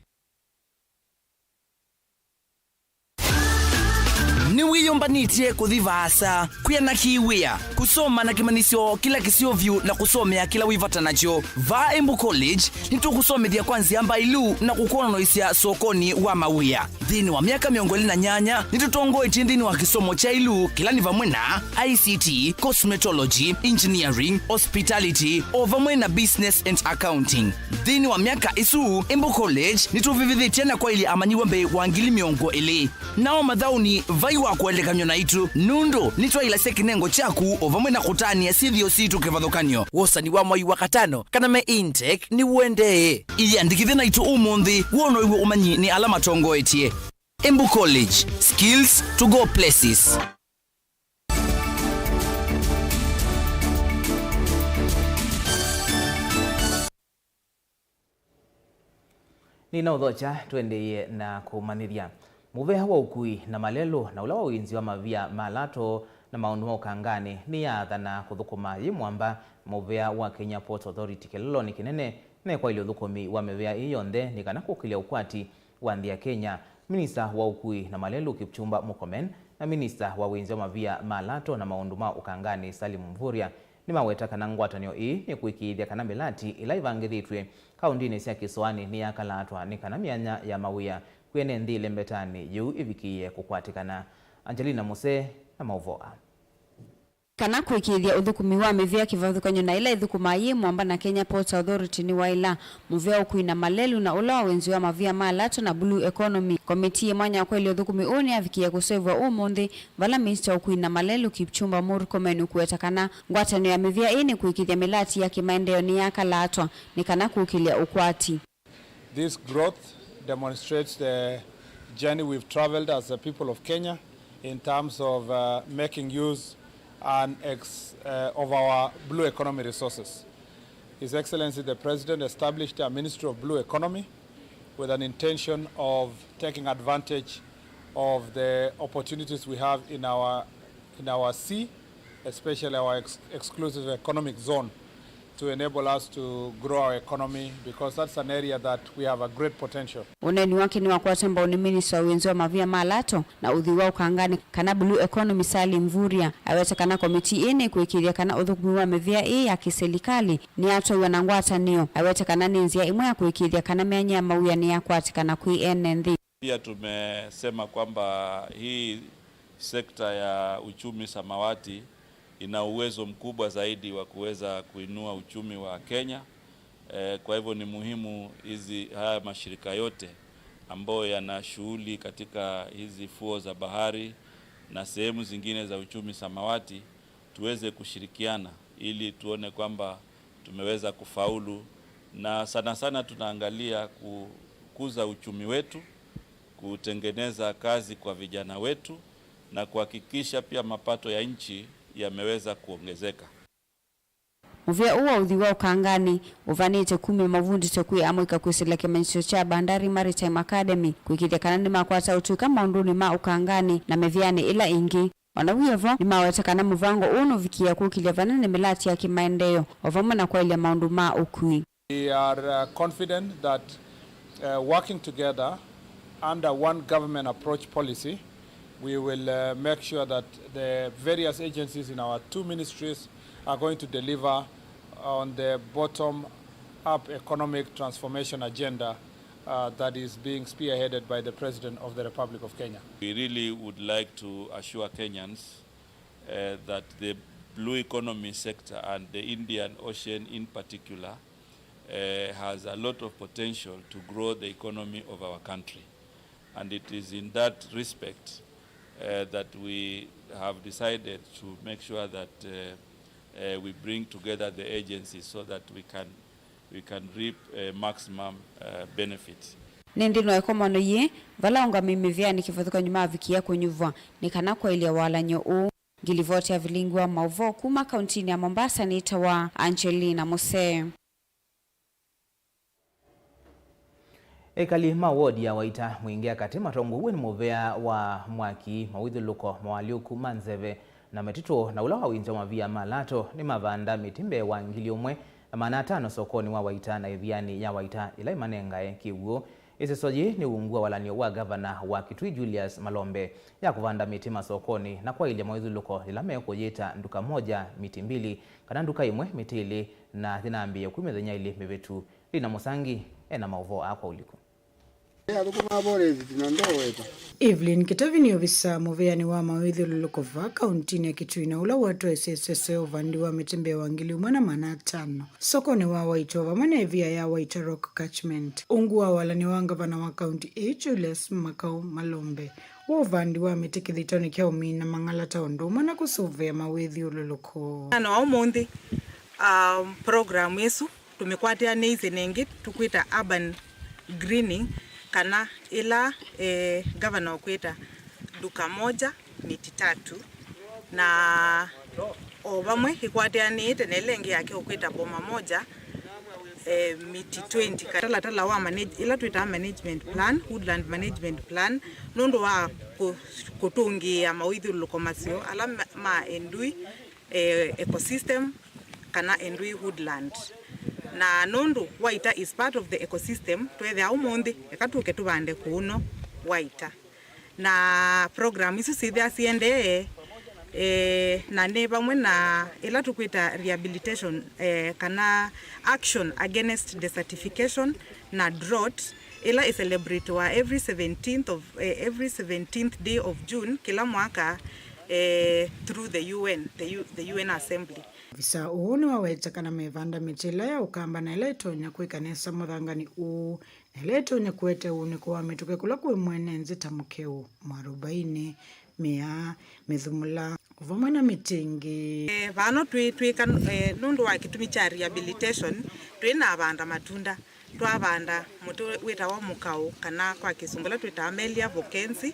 Nĩwĩyũmbanĩtye kũthi vaasa, kwĩanaki wĩa, kũsoma na kĩmanyĩsyo kĩla kĩseo vyũ na kũsomea kĩla wĩ vata nakyo? Vaa Embu College, nĩtũkũsomethya kwa nzĩa mbaĩlu na kũkwonanĩsya sokonĩ wa mawĩa. Nthĩnĩ wa myaka mĩongo ĩlĩ na nyanya, nĩtũtongoetye nthĩnĩ wa kĩsomo kya ĩlu, kĩla nĩ vamwe na I C T, cosmetology, engineering, hospitality, o vamwe na business and accounting. Nthĩnĩ wa myaka ĩsu, Embu College nĩtũvĩvĩthĩtye na kwaĩlya amanyĩw'a mbee wa ngili mĩongo ĩlĩ. Nao mathaũnĩ vai wa kũelekanw'a naitũ, nũndũ nĩtwaĩlasya kĩnengo kyaku o vamwe na kũtanĩa syĩthĩo sitũ kĩvathũkany'o. Wosani wa mwai wa katano kana me intake nĩũendee. Ĩyĩandĩkĩthye naitũ ũmũnthĩ, wonow'e ũmanyi nĩ ala matongoetye. Embu College, skills to go places. Nĩnaũthokya, tũendeeye na kũmanyĩthya. Mũvea wa ũkui na malelũ na ũla wa ũinzi wa mavia ma lato na maũndũ ma ũkanganĩ nĩyaathana kũthũkũma yĩ mwamba mũvea wa Kenya Ports Authority kĩlolonĩ kĩnene, na ĩkwaĩlya ũthũkũmi wa mĩvea ĩĩ yonthe nĩ kana kũkĩlya ũkwati wa nthĩ ya Kenya. Minista wa ũkui na malelũ Kipchumba Murkomen na minista wa wĩnzi wa mavia ma lato na maũndũ ma ũkanganĩ Salim Mvurya nĩmaweta kana ngwatanĩo ĩĩ nĩkũĩkĩĩthya kana mĩlati ĩla ĩvangĩthĩtw'e kaũndĩnĩ sya kĩsoanĩ nĩyakalatwa nĩ kana myanya ya mawĩa kwĩ ene nthĩ ĩlembetanĩ yĩu ĩvikĩĩe kũkwatĩkana. Angelina Muse na maũvoo aa. Kana kũĩkĩĩthya ũthũkũmi wa mĩvĩa kĩvathũkany'o na ĩla ĩthũkũmaa yĩ mwamba na Kenya Ports Authority nĩwaĩla, mũvĩa ũkui na malelũ na ũla wa wĩnzi wa mavia ma lato na blue economy. Komitii ya mwanya wa kwaĩlya ũthũkũmi ũũ nĩyavikĩie kũseũvw'a ũmũnthĩ, vala minista ũkui na malelũ Kipchumba Murkomen ũkũweta kana ngwatanĩo ya mĩvĩa ĩĩ nĩkũĩkĩĩthya mĩlati ya kĩmaendeeo nĩyakalatwa nĩ kana kũkĩlya ũkwati. This growth demonstrates the journey we've traveled as the people of Kenya in terms of, uh, making use and ex-, uh, of our blue economy resources. His Excellency the President established a Ministry of Blue Economy with an intention of taking advantage of the opportunities we have in our, in our sea, especially our ex-, exclusive economic zone, to enable us to grow our economy, because that's an area that we have a great potential. Ũneeni wake nĩwakwata mbau nĩ minista wa wĩnzi wa mavia ma lato na ũthii wa ũkanganĩ kana blue economy Salim Mvurya. Awete kana komitii ĩĩ nĩkũĩkĩĩthya kana ũthũkũmi wa mĩvĩa ĩĩ ya kĩsilikalĩ nĩyatwaiwa na ngwatanĩo. Awete kana nĩ nzĩa ĩmwe ya kũĩkĩĩthya kana myanya ya mawĩa nĩyakwatĩkana kwĩ ene nthĩ. Pia tumesema kwamba hii sekta ya uchumi samawati ina uwezo mkubwa zaidi wa kuweza kuinua uchumi wa Kenya. Eh, kwa hivyo ni muhimu hizi, haya mashirika yote ambayo yana shughuli katika hizi fuo za bahari na sehemu zingine za uchumi samawati tuweze kushirikiana ili tuone kwamba tumeweza kufaulu, na sana sana tunaangalia kukuza uchumi wetu, kutengeneza kazi kwa vijana wetu na kuhakikisha pia mapato ya nchi yameweza kuongezeka. Mũvĩa ũũ wa ũthii wa ũkanganĩ ũvanĩte kumya mavundĩte kwĩ amũika kwĩsĩla kĩmanyĩsyo kya Bandari Maritime Academy kũĩkĩĩthya kana nĩmakwata ũtũĩka maũndũnĩ ma ũkanganĩ na mĩvĩanĩ ĩla ĩngĩ. O na wĩ o vo, nĩmaweta kana mũvango ũũ nũvikĩĩa kũkĩlya vanene mĩlati ya kĩmaendeeo o vamwe na kwaĩlya maũndũ ma ũkui. We are, uh, confident that, uh, working together under one government approach policy, we will, uh, make sure that the various agencies in our two ministries are going to deliver on the bottom-up economic transformation agenda uh, that is being spearheaded by the President of the Republic of Kenya. We really would like to assure Kenyans, uh, that the blue economy sector and the Indian Ocean in particular, uh, has a lot of potential to grow the economy of our country. And it is in that respect, uh, that we have decided to make sure that, uh, uh, we bring together the agencies so that we can, we can reap, uh, maximum, uh, benefit. Nĩndĩ no ĩkomano yĩĩ, vala aũngamĩi mĩvĩanĩ kĩvathũkany'o mavikie kũnyuvwa nĩ kana kwaĩlya walany'o ũũ. Ngilivoti ya vilingi wa maũvoo kuma kauntinĩ ya Mombasa nĩtawa Angelina Mose. Ekali ma wodi ya Waita Mwingĩ ya Katĩ matongoew'e nĩ mũvea wa mwaki, mawĩthyũlũlũko, moalyũku ma nzeve na mĩtitũ, na ũla wawinzwa mavia ma lato, nĩmavanda mĩtĩ mbee wa ngili ũmwe na maana atano sokonĩ wa Waita na ĩvianĩ ya Waita ĩla ĩmanengae kĩw'ũ. Ĩseso yĩĩ nĩ ungu wa walany'o wa ngavana wa Kitui Julius Malombe ya kũvanda mĩtĩ masokonĩ na kwaĩlya mawĩthyũlũlũko yĩla mekũyĩta nduka moja miti mbili, kana nduka ĩmwe mĩtĩ ĩlĩ, na yĩnambĩĩe kwĩ mĩthenya ĩlĩ mĩvĩtu. Lina Mũsangi ena maũvoo aa kwa ũliku. Evelyn Kĩtavi nĩ ovisaa mũvĩanĩ wa mawĩthyũlũlũko va kauntinĩ ya Kitui na ũla watwaĩsye ĩseso ya ũvandi wa mĩtĩ mbee wa ngili ũmwe na maana atano sokonĩ wa Waita vamwe na ĩvia ya Waita Rock Catchment, ungu wa walany'o wa ngavana wa kaunti ĩĩ Julius Makau Malombe, wa ũvandi wa mĩtĩ kĩthitoonĩ kya ũmina mang'alata ũndũ ũmwe na kũsũvĩa mawĩthyũlũlũko. Na ũmũnthĩ, um, program ĩsu tũmĩkwatĩanĩisye na ĩngĩ tũkwĩta urban greening, kana ĩla, eh, ngavana ũkwĩta duka moja miti tatu, na o vamwe ĩkwatĩanĩĩte na ĩla ĩngĩ yake ũkwĩta boma moja, eh, miti twenty. Talatala wa manage-, ĩla twĩtaa management plan, woodland management plan, nũndũ wa kũ-, kũtũngĩĩa mawĩthyũlũlũko maseo ala ma, ma Endui, eh, ecosystem kana Endui woodland. Na nũndũ Waita is part of the ecosystem, tweethĩa ũmũnthĩ, eka tũke tũvande kũũ no Waita. Na program isu syĩthĩa siendee, eh, na nĩ vamwe na ĩla tũkwĩta rehabilitation, eh, kana action against desertification na drought, ĩla ĩcelebratiwa every seventeenth of, eh, every seventeenth day of June kĩla mwaka, eh, through the U N, the U-, the U N Assembly. Ofisa ũũ nĩwaweta kana mevanda mĩtĩ ĩla ya ũkamba na ĩla ĩtonya kwĩka nesa mũthanganĩ ũũ, na ĩla ĩtonya kũete ũunĩko wa mĩtũkĩ kũla kwĩ mwene nzĩ ta mũkeo, mwarobaini, mĩaa, mĩthumũla, o vamwe na mĩtĩ ĩngĩ. Eh, vano twĩ, twĩka, eh, nũndũ wa kĩtumi kya rehabilitation, twĩ na vanda matunda. Twavanda mũtĩ wĩtawa mũkaũ, kana kwa Kĩsũngũ ũla twĩtaa Melia vokensi.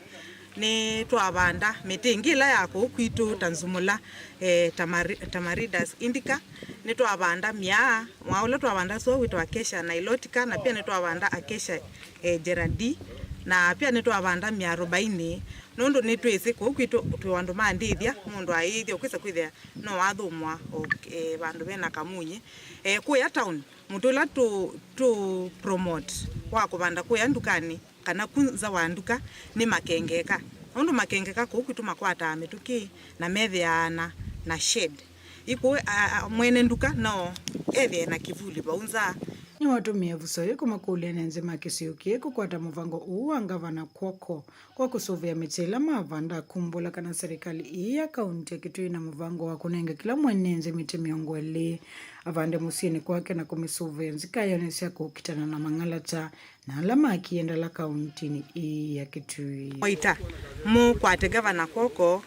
Nĩtwavanda mĩtĩ ĩngĩ ĩla ya kũu kwitũ ta nzumũla, eh, tamari-, Tamaridas indica. Nĩtwavanda myaa, mwaa ũla twavanda sua wĩtawa Acacia nilotica, na pia nĩtwavanda Acacia, eh, gerardi, na pia nĩtwavanda myarobaini, nũndũ nĩtwĩsĩ kũu kwitũ twĩ andũ ma ndĩthya, mũndũ aĩthya ũkwĩsa kwĩthĩa no wathũmũa o, eh, vandũ vena kamunyi. Eh, kũya town, mũtĩ ũla tũ, tũ promote wa kũvanda kũya ndukanĩ, kana ku nza wa nduka, nĩ makengeka. Nũndũ makengeka kũu kwitũ makwataa mĩtũkĩ na methĩaa na, na shade. Ĩkũũ, a, a, mwene nduka no ethĩe na kĩvuli vau nza. Nĩwatũmie ĩvuso yĩĩ kũmakũlya ene nzĩ ma kĩsio kĩĩ kũkwata mũvango ũũ wa ngavana kw'oko. Kwa kũsũvĩa mĩtĩ ĩla mavanda, akumbũla kana serikali ii ya kaunti ya Kitui ĩna mũvango wa kũnenga kĩla mwene nzĩ mĩtĩ mĩongo ĩlĩ avande mũsyĩnĩ kwake na kũmĩsũvĩa nzĩ kayonĩ sya kũkitana na mang'alata na ala makie ndala kauntinĩ ii ya Kitui. Waita, mũkwate ngavana kw'oko,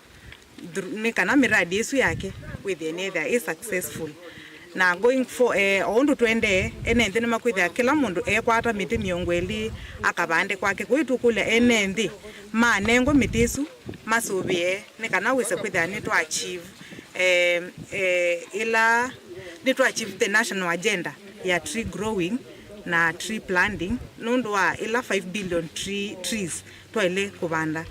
through, nĩ kana mĩradi ĩsu yake wĩthĩe nĩyĩthĩa ĩ successful. Na going for, eh, o ũndũ tũendee, ene nthĩ nĩmakwĩthĩa kĩla mũndũ ekwata mĩtĩ mĩongo ĩlĩ akavande kwake. Kũu tũkũlya ene nthĩ manengwe mĩtĩ ĩsu masũvĩe nĩ kana wĩse kwĩthĩa nĩtwa achieve, eh, eh, ĩla nĩtwa achieve the national agenda ya tree growing na tree planting, nũndũ wa ĩla five billion tree, trees twaĩle kũvanda,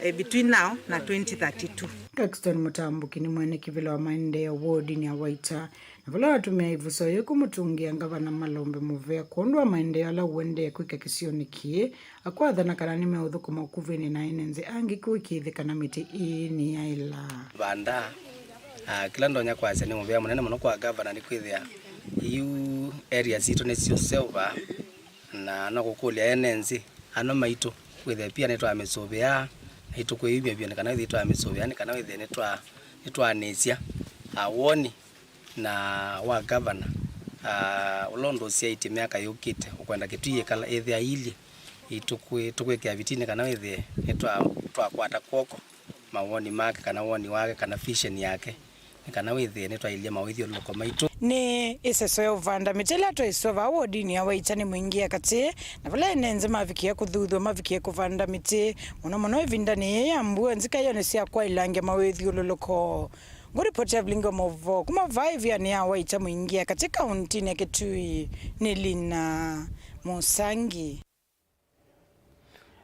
eh, between now na twenty thirty-two. Caxton Mũtambũki nĩ mwene kĩvĩla wa maendeeo wodinĩ ya Waita, na vala watũmĩa ĩvuso yĩĩ kũmũtũngĩa Ngavana Malombe mũvea kwondũ wa maendeeo ala ũendee kwĩka kĩsionĩ kĩĩ, akwathana kana nĩmeũthũkũma ũkuvĩnĩ na ene nzĩ angĩ kũĩkĩĩthya kana mĩtĩ ĩĩ nĩyaĩla. Vanda, ah, kĩla ndonya kwasya nĩ mũvea mũnene mũno kwa ngavana nĩkwĩthĩa yu area sitũ nĩsyũseũva, na no kũkũlya ene nzĩ ano maitũ wĩthĩe pia nĩtwamĩsũvĩa, na itũkwĩyumya vyũ nĩ kana wĩthĩe twamĩsũvĩa, nĩ kana wĩthĩe nĩtwa-, nĩtwanĩsya, ah, woni na wa ngavana Ah, ũla ũndũ ũsyaĩtye myaka yũkĩte, ũkwenda Kĩtui ĩkala ĩthĩa ilyĩ, ĩtũkwĩ-, tũkwĩkĩa vitinĩ kana wĩthĩe nĩtwa-, twakwata kw'oko mawoni make kana woni wake kana vision yake, nĩ kana wĩthĩe nĩtwailye mawĩthyũlũlũko maitũ. Nĩ ĩseso ya ũvanda mĩtĩ ĩla twaisũa vaa wodinĩ ya Waitani Mwingi ya katĩ, na vala ene nzĩ mavikie kũthuthw'a mavikie kũvanda mĩtĩ, mũno mũno ĩvindanĩ yĩĩ ya mbua nzikaĩonĩ sya kwaĩlangya mawĩthyũlũlũko. Ngũripoti ya vilingi wa maũvoo kuma vaa ĩvĩanĩ ya Waitani Mwingi ya katĩ kauntinĩ ya Kĩtui nĩ Lina Mũsangi.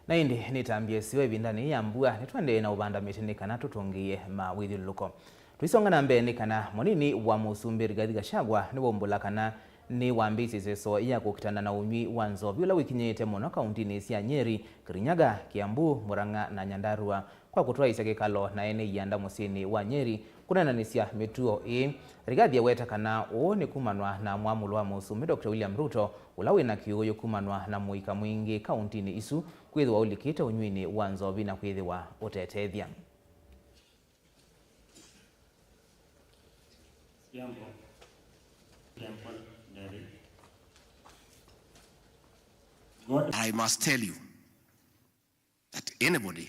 Na ĩndĩ nĩtambya ĩseo ĩvindanĩ yĩĩ ya mbua, nĩtũendee na ũvanda mĩtĩ nĩ kana tũtũngĩĩe mawĩthyũlũlũko. Tũisonga na mbee nĩ kana mũnini wa mũsumbĩ Rigathi Gachagua nĩwaumbũla kana nĩwambĩĩsye ĩseso ya kũkitana na ũnywi wa nzovi ũla wĩkinyĩĩte mũno kauntinĩ sya Nyeri, Kirinyaga, Kiambu, Murang'a na Nyandarua kwa kũtwaĩĩsya kĩkalo na ene ianda mũsyĩnĩ wa Nyeri kũneenanĩsya mĩtuo ĩĩ. Rigathi eweta kana ũũ nĩ kumanwa na mwamũlo wa mũsumbĩ Doctor William Ruto, ũla wĩ na kĩũũyũ kumanwa na mũika mwingĩ kauntinĩ isu kwĩthĩwa ũlikĩte ũnywinĩ wa nzovi na kwĩthĩwa ũtetethya. I must tell you that anybody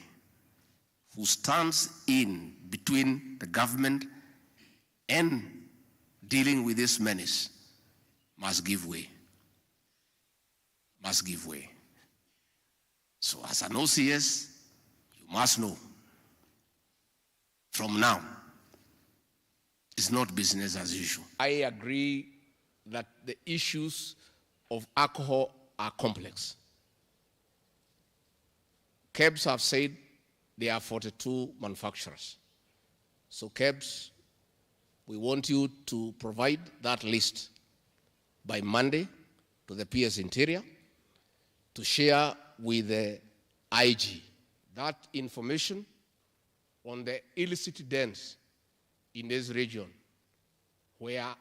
who stands in between the government and dealing with this menace must give way. Must give way. So as an O C S, you must know from now, it's not business as usual. I agree that the issues of alcohol are complex. KEBS have said there are forty-two manufacturers. So KEBS, we want you to provide that list by Monday to the P S Interior to share with the I G. That information on the illicit dens in this region where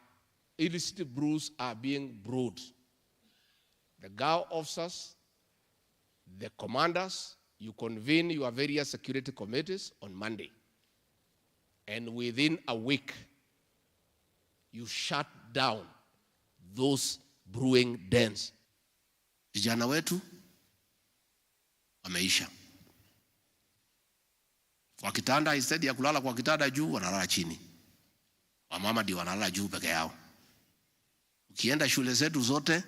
illicit brews are being brewed. The GAO officers, the commanders, you convene your various security committees on Monday. And within a week, you shut down those brewing dens. Vijana wetu wameisha. Kwa kitanda, instead ya kulala kwa kitanda juu, wanalala chini. Wamama ndio wanalala juu peke yao. Ukienda shule zetu zote,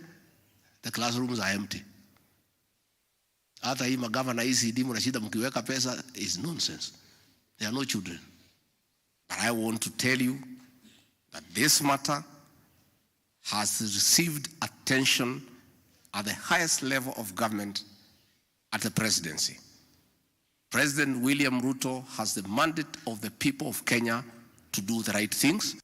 the classrooms are empty. Hata hii magavana E C D mnashinda mkiweka pesa is nonsense. There are no children. But I want to tell you that this matter has received attention at the highest level of government at the presidency. President William Ruto has the mandate of the people of Kenya to do the right things.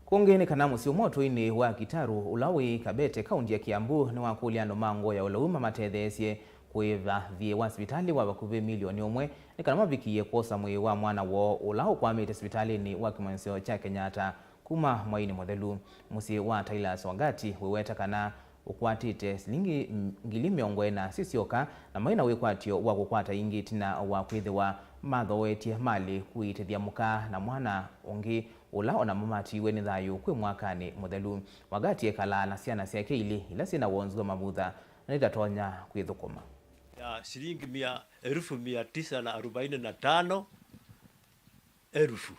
Kũngĩ nĩ kana mũsyĩ ũmwe ũtũinĩ wa Kitaru, ũla wĩ Kabete, kaunti ya Kiambu, nĩwakũlya andũ ma ngoo ya ũlau mamatetheesye kũĩva thiĩ wa sivitalĩ wa vakuvĩ milioni ũmwe nĩ kana mavikĩĩe kwosa mwĩĩ wa mwana woo ũla ũkwamĩte sivitalĩnĩ wa kĩmanyĩsyo kya Kenyatta kuma mwainĩ mũthelu. Mũsyĩ wa Tilas Wangati wĩweta kana ũkwatĩte silingi ngili mĩongo ĩna syĩ syoka, na maĩ na wĩkwatyo wa kũkwata ingĩ ĩtina wa kwĩthĩwa mathooetye malĩ kũiitĩthya mũka na mwana ũngĩ ũla o namo matiiwe nĩ thayũ kwĩ mwakanĩ mũthelu. Wangati ekalaa na syana syake ilĩ ila syĩ na wonzu wa mavutha na itatonya kwĩthũkũma. Ya shilingi mia, elfu mia tisa na arobaini na tano elfu.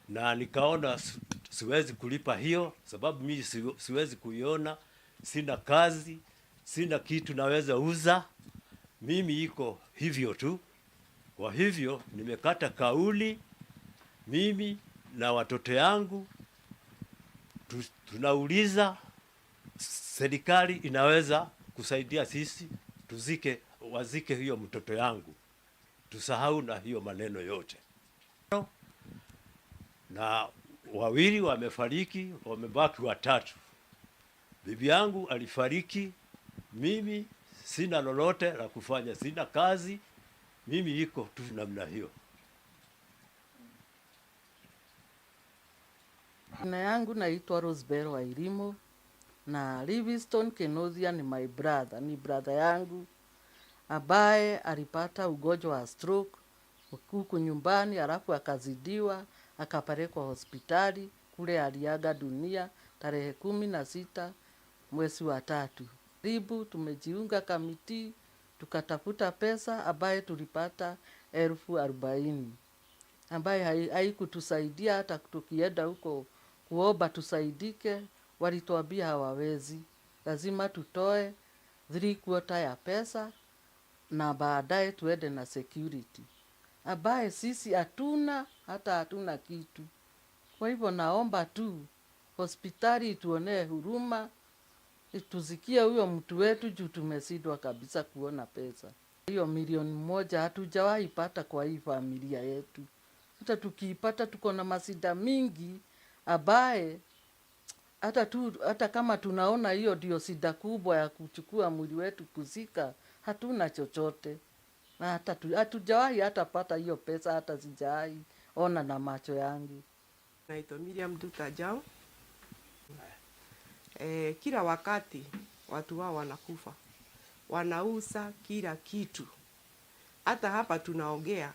Na nikaona si-, siwezi kulipa hiyo, sababu mimi si-, siwezi kuiona, sina kazi, sina kitu naweza uza. Mimi iko hivyo tu. Kwa hivyo, nimekata kauli, mimi na watoto yangu, tu-, tunauliza, serikali inaweza kusaidia sisi, tuzike, wazike hiyo mtoto yangu. Tusahau na hiyo maneno yote. Na wawili wamefariki, wamebaki watatu. Bibi yangu alifariki, mimi sina lolote la kufanya, sina kazi, mimi iko tu namna hiyo. Jina yangu naitwa Rosebell Wairimu, na Livingstone Kĩnũthia ni my brother, ni brother yangu ambaye alipata ugonjwa wa stroke huku nyumbani, halafu akazidiwa, akapelekwa hospitali, kule aliaga dunia tarehe kumi na sita mwezi wa tatu. Karibu tumejiunga kamiti, tukatafuta pesa ambaye tulipata elfu arobaini, ambaye hai-, haikutusaidia hata tukienda huko kuomba tusaidike, walituambia hawawezi. Lazima tutoe three quarter ya pesa na baadaye tuende na security, ambaye sisi hatuna, hata hatuna kitu. Kwa hivyo naomba tu hospitali ituonee huruma, itusikie huyo mtu wetu juu tumeshindwa kabisa kuona pesa. Hiyo milioni moja hatujawahi pata kwa hii familia yetu. Hata tukiipata tuko na mashida mingi ambaye hata tu, hata kama tunaona hiyo ndio shida kubwa ya kuchukua mwili wetu kuzika, hatuna chochote. Na hata tu, hatujawahi hata pata hiyo pesa, hata sijawahi ona na macho yangu. Naitwa Miriam Duta Jao. Eh, kila wakati watu wao wanakufa, wanauza kila kitu. Hata hapa tunaongea,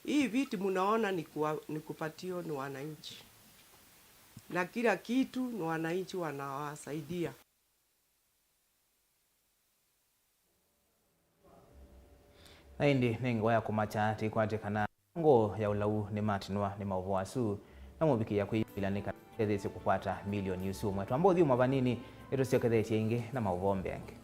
hii viti mnaona ni kuwa-, ni kupatio ni wananchi. Na kila kitu ni wananchi wanawasaidia. Na ĩndĩ nĩ ngewa ya kũmakya tĩkwatĩ kana ngoo ya ũlau nĩmatinwa nĩ maũvoo asu, na mũvikĩĩa kwĩyumĩlya nĩ kana tethĩsye kũkwata milioni ũsu ũmwe. Twamba ũthyũmũa vanini, nĩtũsyokethetye ĩngĩ na maũvoo mbeange.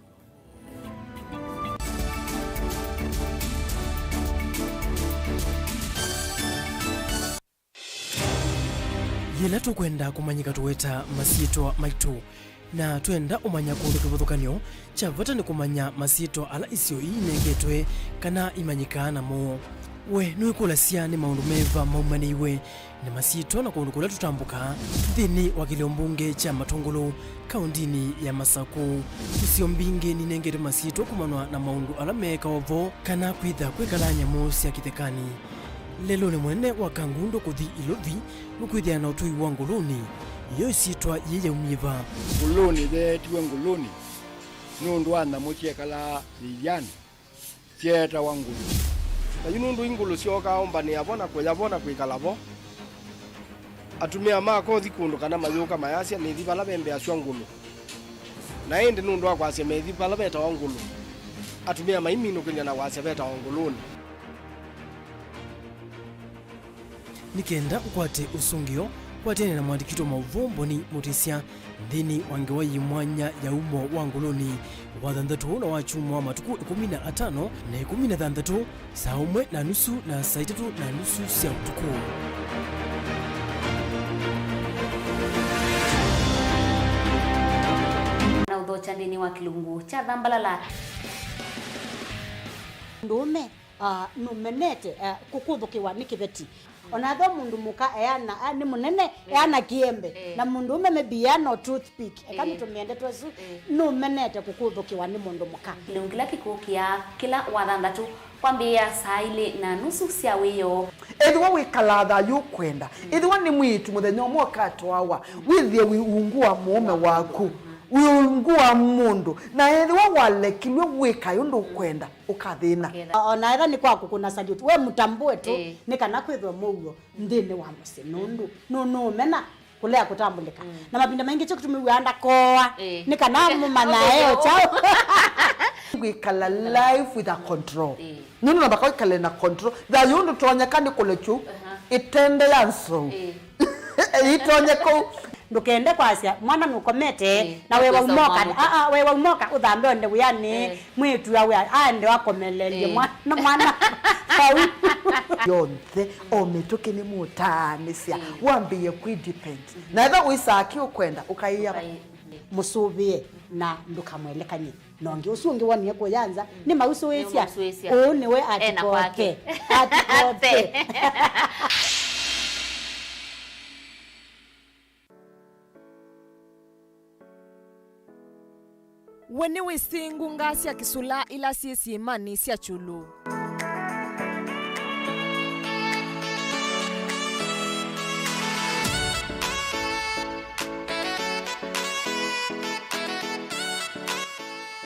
Yĩla tũkwenda kũmanyĩka tũweta masyĩtwa maitũ, na twenda ũmanya kũndũ kĩvathũkany'o, kya vata nĩ kũmanya masyĩtwa ala isio ii inengetwe kana imanyĩkaa namo. We nũĩkũlasya nĩ maũndũ meva maumanĩiwe na masyĩtwa na kũndũ kũla tũtambũkaa nthĩnĩ wa kĩlĩo mbunge kya Matũngũlũ, kaũndĩnĩ ya Masakũ? Isio mbingĩ ninengetwe masyĩtwa kumanwa na maũndũ ala meekawa vo kana kwĩtha kwĩkala nyamũ sya kĩthekanĩ. Lelũnĩ mũnene wa Kangundo kũthi Ilovi nũkwĩthĩa na ũtũi wa Ngũlũnĩ. Yo ĩsyĩtwa yĩĩ yaumie va? Ngũlũnĩ yeetiwe Ngũlũnĩ nũndũ wa nyamũ syekalaa ĩianĩ syeetawa ngũlũ. Na yu nũndũ i ngũlũ syookaa ũmbanĩa vo na kũya vo na kwĩkala vo, atumĩa makothi kũndũ kana mayũka mayasya, "Nĩthi vala ve mbĩa sya ngũlũ." Na ĩndĩ nũndũ wa kwasya methi vala vetawa ngũlũ, atumĩa maiminũkĩlya na kwasya vetawa ngũlũnĩ. Nĩ kenda ũkwate ũsũngĩo, kwatene na mũandĩki wa maũvoo Mboni Mũtĩsya nthĩnĩ wa ngewa yĩ mwanya ya umo wa Ngũlũnĩ, wathanthatũ na wa kyumwa wa matukũ ĩkũmi na atano na ĩkũmi na thanthatũ, saa ũmwe na nusu na saa itatũ na nusu sya ũtukũ. Na ũthokya nthĩnĩ wa kĩlungu kya Thambalala. Mũndũũme, ah, nũmenete, ah, kũkũthũkĩwa nĩ kĩveti. Ona ethĩwa mũndũ mũka eana, ah, nĩ mũnene, eana kĩembe, na mũndũũme maybe eana o toothpick, eka nĩtũmĩe ndeto ĩsu, nũmenete kũkũthũkĩwa nĩ mũndũ mũka. Kĩlungu kĩla kĩkũkĩa kĩla wathanthatũ kwambĩĩa saa ilĩ na nusu sya wĩoo. Ethĩwa wĩkalaa thayũ ũkwenda, ethĩwa nĩ mwĩĩtu mũthenya ũmwe ũkatwawa, wĩthĩe wĩ ungu wa mũũme waku, wĩ ungu wa mũndũ, na ethĩwa walekilw'e wĩkae ũndũ ũkwenda, ũkathĩna. Ũkethĩa. O-, ona ethĩwa nĩ kwa kũkũna salute, we mũtambũe tu, nĩ kana kwĩthwe mũuo nthĩnĩ wa mũsyĩ, nũndũ nũ-, nũũmena kũlea kũtambũlĩka. Na mavinda maingĩ kyo kĩtumi wĩaa ndakoa, nĩ kana mũmanyae o kyaũ. Kwĩkala life with a control. Nũndũ nambaka wĩkale na control. Thayũ ũndũ tonyeka nĩ kũlekyu ĩtende ya nsou. Ĩtonye kũu. Ndũkende kwasya mwana nũkomete, na wewa umoka, aa, wewa umoka ũthambe onde wĩanĩ, mwĩĩtu awe aende akomelelye mwana, mwana vau. Yonthe, o mĩtũkĩ nĩ mũtaanĩsya, wambĩĩe kwĩ depend. Na ethĩwa ũisaa kĩ ũkwenda, ũkaĩa. Mũsũvĩe na ndũkamwelekany'e. Na ũngĩ ũsu ũngĩ wonie kũya nza, nĩmausũĩsya. Nĩmausũĩsya. Ũũ nĩwe atikote. Atikote. We nĩwĩsĩ ngunga sya kĩsũla ila syĩ syĩmanĩ sya kyũlũ?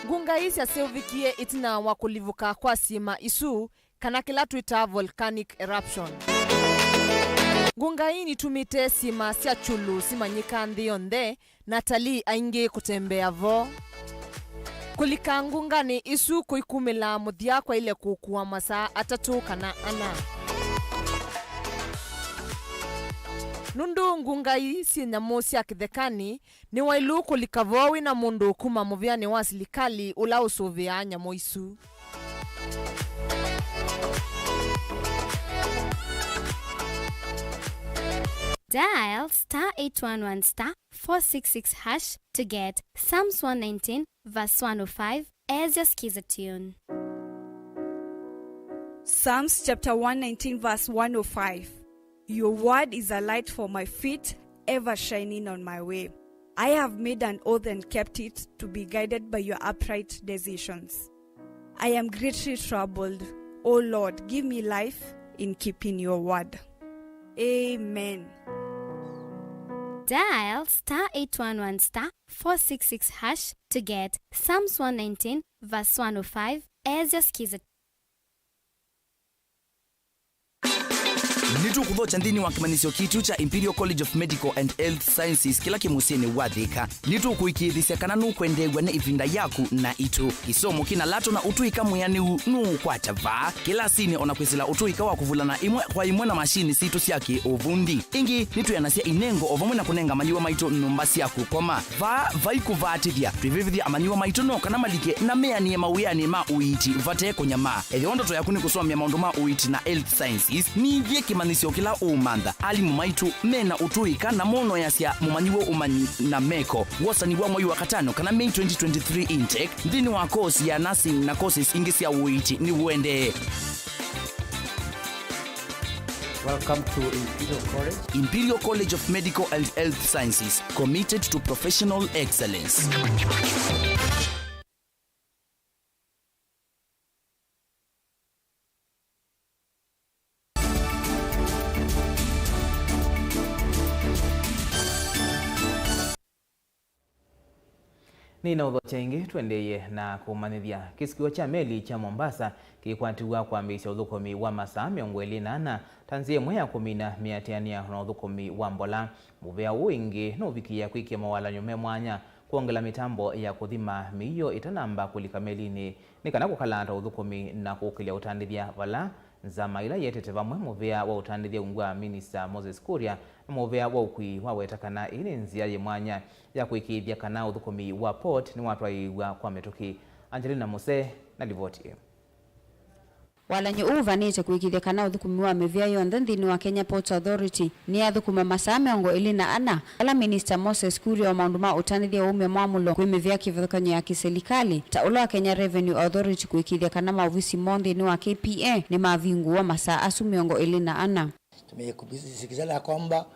Ngunga ii syaseũvĩkie ĩtina wa kũlivũka kwa syĩma isu, kana kĩla twĩtaa volcanic eruption. Ngunga ii nitumĩte syĩma sya kyulu simanyĩka nthĩ yonthe, na atalii aingĩ kũtembea vo. Kũlika ngunganĩ isu kũikumĩla mũthya kwaile kũkua masaa atatũ kana ana. Nũndũ ngunga ii syĩ nyamũ sya kĩthekanĩ, nĩwaĩlu kũlika vo wĩ na mũndũ kuma mũvĩanĩ wa silikalĩ ũla ũsũvĩaa nyamũ isu. Dial star eight one one star four six six hash to get Psalms one nineteen verse one oh five as your skiza tune. Psalms chapter one nineteen verse one oh five. Your word is a light for my feet, ever shining on my way. I have made an oath and kept it, to be guided by your upright decisions. I am greatly troubled. O Lord, give me life in keeping your word. Amen. Dial star eight one one star four six six hash to get Psalms one nineteen verse one oh five as your skiza. Nĩtũkũthokya nthĩnĩ wa kĩmanyĩsyo kitũ kya Imperial College of Medical and Health Sciences kĩla kĩ mũsyĩnĩ wa Thika. Nĩtũkũĩkĩĩthĩsya kana nũkwendeew'a nĩ ĩvinda yaku na itũ. Kĩsomo kĩna lato na ũtũĩka mwĩanĩu nũũkwata vaa kĩlasinĩ, o na kwĩsĩla ũtũĩka wa kũvulana ĩmwe kwa ĩmwe na mashini sitũ sya kĩ-ũvundi. Ĩngĩ, nĩtwĩanasya inengo o vamwe na kũnenga amanyĩw'a maitũ nyũmba sya kũkoma. Vaa vai kũvaatĩthya, twĩvĩvĩthya amanyĩw'a maitũ no kana malike na meanĩe mawĩanĩ ma ũiiti vate kũnyamaa. Ethĩwa ndoto yaku nĩ kũsomea maũndũ ma ũiiti na health sciences, nĩthye kĩmanyĩsyo kĩla ũũmantha. Alimũ maitũ me na ũtũĩka na monoeasya mũmanyĩw'a ũmanyi na meko. Wosani wa mwei wa katano kana May twenty twenty-three intake nthĩnĩ wa course ya nursing na courses ingĩ sya ũiiti nĩũendee. Welcome to Imperial College. Imperial College of Medical and Health Sciences, committed to professional excellence. Nĩnaũthokya ĩngĩ, tũendeeye na kũmanyĩthya. Kĩsukĩo kya meli kya Mombasa kĩkwatiw'a kwambĩĩsya ũthũkũmi wa masaa mĩongo ĩlĩ na ana ta nzĩa ĩmwe ya kũmina mĩatĩanĩo na ũthũkũmi wa mbola. Mũvea ũũ ĩngĩ nũvikĩĩa kwĩkĩa mawalany'o me mwanya, kwongela mĩtambo ya kũthima mĩio ĩtanamba kũlika melinĩ, nĩ kana kũkalata ũthũkũmi na kũkĩlya ũtandĩthya vala nzama ila yĩetete vamwe mũvĩa wa ũtandĩthya ungu wa Minista Moses Kuria na mũvĩa wa ũkui waweta kana ĩĩ nĩ nzĩa yĩ mwanya ya kũĩkĩĩthya kana ũthũkũmi wa port nĩwatwaĩĩw'a kwa mĩtũkĩ. Angelina Muse na livoti ĩĩ. Walany'o ũũ ũvanĩte kũĩkĩĩthya kana ũthũkũmi wa mĩvĩa yonthe nthĩnĩ wa Kenya Ports Authority nĩyathũkũma masaa mĩongo ĩlĩ na ana, vala Minista Moses Kuria wa maũndũ ma ũtandĩthya waumya mwamũlo kwĩ mĩvĩa kĩvathũkany'o ya kĩsilikalĩ, ta ũla wa Kenya Revenue Authority, kũĩkĩĩthya kana maovisi moo nthĩnĩ wa K P A nĩmavingũwa masaa asu mĩongo ĩlĩ na ana. Tumesikizana ya kwamba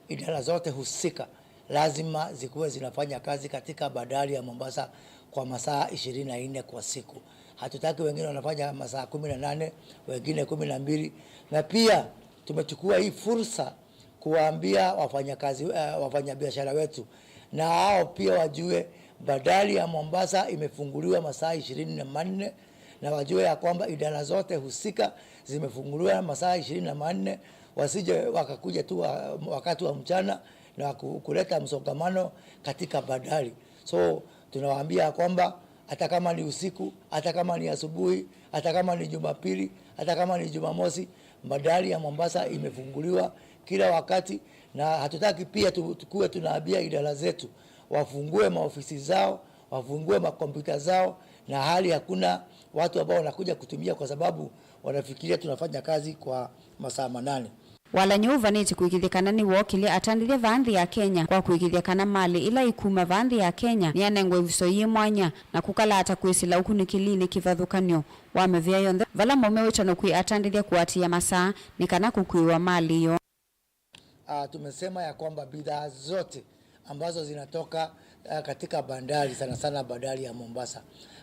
idara zote husika lazima zikuwe zinafanya kazi katika bandari ya Mombasa kwa masaa ishirini na nne kwa siku. Hatutaki wengine wanafanya masaa kumi na nane, wengine kumi na mbili. Na pia tumechukua hii fursa kuwaambia wafanyakazi, eh, wafanyabiashara wetu, na hao pia wajue bandari ya Mombasa imefunguliwa masaa ishirini na manne, na wajue ya kwamba idara zote husika zimefunguliwa masaa ishirini na manne, wasije wakakuja tu wa-, wakati wa mchana na ku-, kuleta msongamano katika bandari. So, tunawaambia ya kwamba hata kama ni usiku, hata kama ni asubuhi, hata kama ni Jumapili, hata kama ni Jumamosi, bandari ya Mombasa imefunguliwa kila wakati, na hatutaki pia tu-, tukuwe tunaambia idara zetu wafungue maofisi zao, wafungue makompyuta zao, na hali hakuna watu ambao wanakuja kutumia kwa sababu wanafikiria tunafanya kazi kwa masaa manane. Walany'o ũvanĩte kũĩkĩĩthya kana nĩwookĩlye atandĩthya vaa nthĩ ya Kenya kwa kũĩkĩĩthya kana malĩ ĩla ĩkuma vaa nthĩ ya Kenya nĩyanengwa ĩvuso yĩ mwanya na kũkalata kwĩsĩla ũkunĩkĩlinĩ kĩvathũkany'o wa mĩvĩa yonthe vala maume wĩtano kwĩ atandĩthya kũatĩĩa masaa nĩ kana kũkuĩwa malĩ yoo. Ah, tumesema ya kwamba bidhaa zote ambazo zinatoka, ah, katika bandari, sana sana bandari ya Mombasa,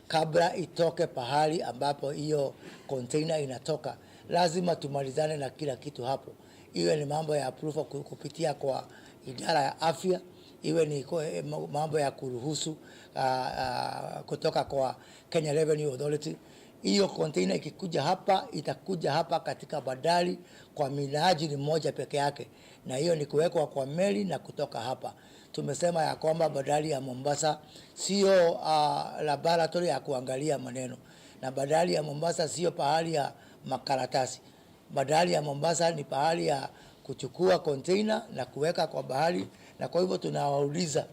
kabla itoke pahali ambapo hiyo container inatoka, lazima tumalizane na kila kitu hapo. Iwe ni mambo ya approval ku-, kupitia kwa idara ya afya, iwe ni ko-, eh, ma-, mambo ya kuruhusu, ah, ah, kutoka kwa Kenya Revenue Authority, Hiyo container ikikuja hapa, itakuja hapa katika bandari kwa minajili moja peke yake, na hiyo ni kuwekwa kwa meli na kutoka hapa. Tumesema ya kwamba bandari ya Mombasa sio, ah, laboratory ya kuangalia maneno, na bandari ya Mombasa sio pahali ya makaratasi. Bandari ya Mombasa ni pahali ya kuchukua container na kuweka kwa bahari, na kwa hivyo tunawauliza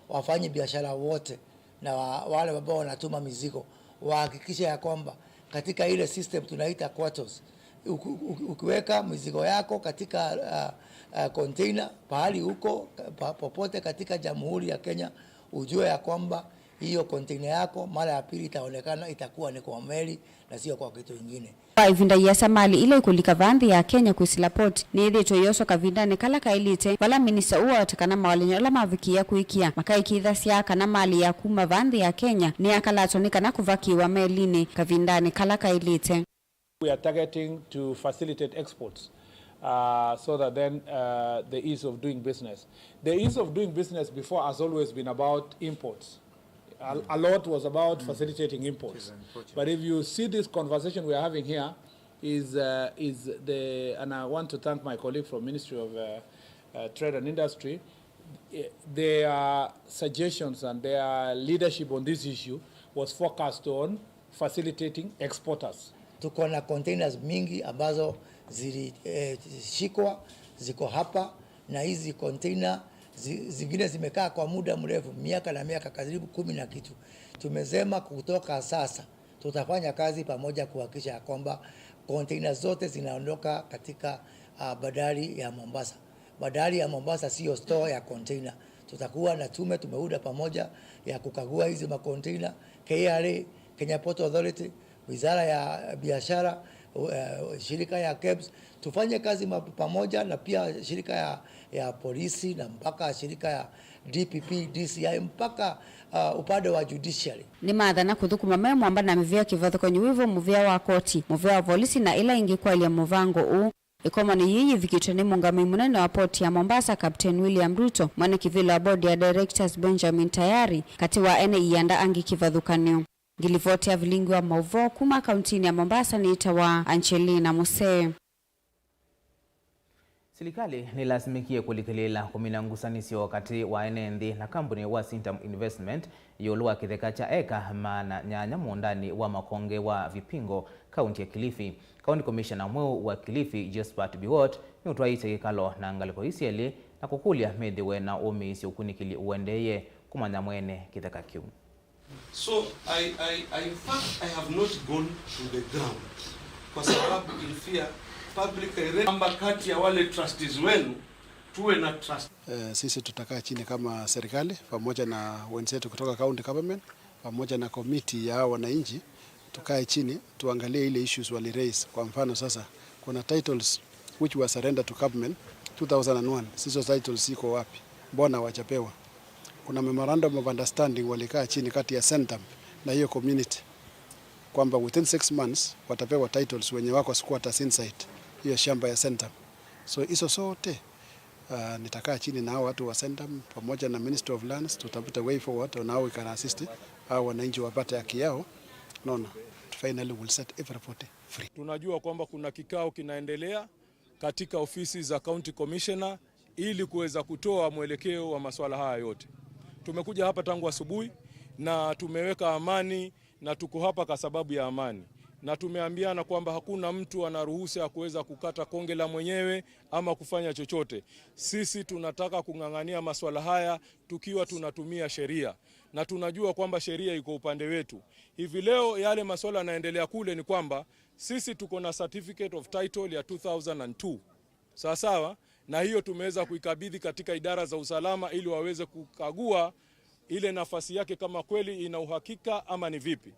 wafanye biashara wote na wa-, wale ambao wanatuma mizigo wahakikishe ya kwamba katika ile system tunaita Quatos, uki-, uki-, ukiweka mizigo yako katika, ah, ah, container pahali huko, pa-, popote katika Jamhuri ya Kenya, ujue ya kwamba hiyo container yako mara ya pili itaonekana itakuwa ni kwa meli na sio kwa kitu ingine. Kwa ĩvinda ĩasa, malĩ ila ikũlika vaa nthĩ ya Kenya kwĩsĩla port nĩyĩthĩĩtwe ĩyoswa kavindanĩ kala kaĩlĩte, vala minista ũũ awetie kana mawalan'yo ala mavikĩĩa kũĩkĩa makaĩkĩĩthasya kana malĩ ya kuma vaa nthĩ ya Kenya nĩyakalatwa nĩ kana kũvakĩĩwa melinĩ kavindanĩ kala kaĩlĩte. We are targeting to facilitate exports, uh, so that then, uh, the ease of doing business. The ease of doing business before has always been about imports. A, a lot was about facilitating imports. But if you see this conversation we are having here, is, uh, is the, and I want to thank my colleague from Ministry of, uh, uh, Trade and Industry. Eh, their suggestions and their leadership on this issue was focused on facilitating exporters. Tuko na containers mingi ambazo zilishikwa, eh, ziko hapa, na hizi container zi-, zingine zimekaa kwa muda mrefu, miaka na miaka, karibu kumi na kitu. Tumesema kutoka sasa tutafanya kazi pamoja kuhakikisha ya kwamba container zote zinaondoka katika, ah, bandari ya Mombasa. Bandari ya Mombasa siyo store ya container. Tutakuwa na tume tumeunda pamoja ya kukagua hizi macontainer, K R A, Kenya Port Authority, Wizara ya Biashara, eh, shirika ya kebs. Tufanye kazi ma-, pamoja na pia shirika ya, ya polisi na mpaka shirika ya D P P, D C I, mpaka, ah, upande wa judiciary. Nĩmathana kũthũkũma me mwamba na mĩvĩa kĩvathũkany'o wĩvo mũvĩa wa koti, mũvĩa wa volisi na ĩla ĩngĩ kwaĩlya mũvango ũũ. Ĩkomano yĩĩ yĩvikĩtwe nĩ mũngamĩi mũnene wa port ya Mombasa, Captain William Ruto, mwene kĩvĩla wa board ya directors Benjamin Tayari, katĩ wa ene ianda angĩ kĩvathũkany'o. Ngilivoti ya vilingi wa maũvoo kuma kauntinĩ ya Mombasa nĩtawa Angelina Musee. Silikalĩ nĩlasimĩkie kũlikĩlĩĩla kũmina ngusanĩsyo katĩ wa ene nthĩ na kambuni wa Sintam Investment ĩũlũ wa kĩtheka kya eka maana nyanya mũũndanĩ wa Makonge wa Vipingo, kaunti ya Kilifi. County Commissioner mweũ wa Kilifi, Josphat Biwott, nĩũtwaĩĩsye kĩkalo na ngalĩko ii syelĩ na kũkũlya methĩwe na ũmĩĩsyo ũkunĩkĩli ũendeeye kũmanya mwene kĩtheka kĩu. So I, I, I, in fact, I have not gone to the ground kwa sababu ilifia public, I read, kwamba kati ya wale trustees wenu tuwe na trust. Eh, sisi tutakaa chini kama serikali pamoja na wenzetu kutoka county government pamoja na committee ya wananchi, tukae chini tuangalie ile issues wali raise. Kwa mfano sasa, kuna titles which were surrendered to government two thousand and one. Hizo titles ziko wapi? Mbona hawajapewa? Kuna memorandum of understanding walikaa chini kati ya Centum na hiyo community kwamba within six months watapewa titles wenye wako squatters inside hiyo shamba ya Centum. So hizo zote, ah, nitakaa chini na hao watu wa Centum pamoja na Ministry of Lands, tutafute way forward on how we can assist hao wananchi wapate haki yao. Unaona, finally we'll set everybody free. Tunajua kwamba kuna kikao kinaendelea katika ofisi za County Commissioner ili kuweza kutoa mwelekeo wa masuala haya yote. Tumekuja hapa tangu asubuhi na tumeweka amani na tuko hapa kwa sababu ya amani. Na tumeambiana kwamba hakuna mtu ana ruhusa ya kuweza kukata konge la mwenyewe ama kufanya chochote. Sisi tunataka kung'ang'ania masuala haya tukiwa tunatumia sheria. Na tunajua kwamba sheria iko upande wetu. Hivi leo yale masuala yanaendelea kule ni kwamba sisi tuko na certificate of title ya two thousand and two. Sawa sawa, na hiyo tumeweza kuikabidhi katika idara za usalama ili waweze kukagua ile nafasi yake kama kweli ina uhakika ama ni vipi.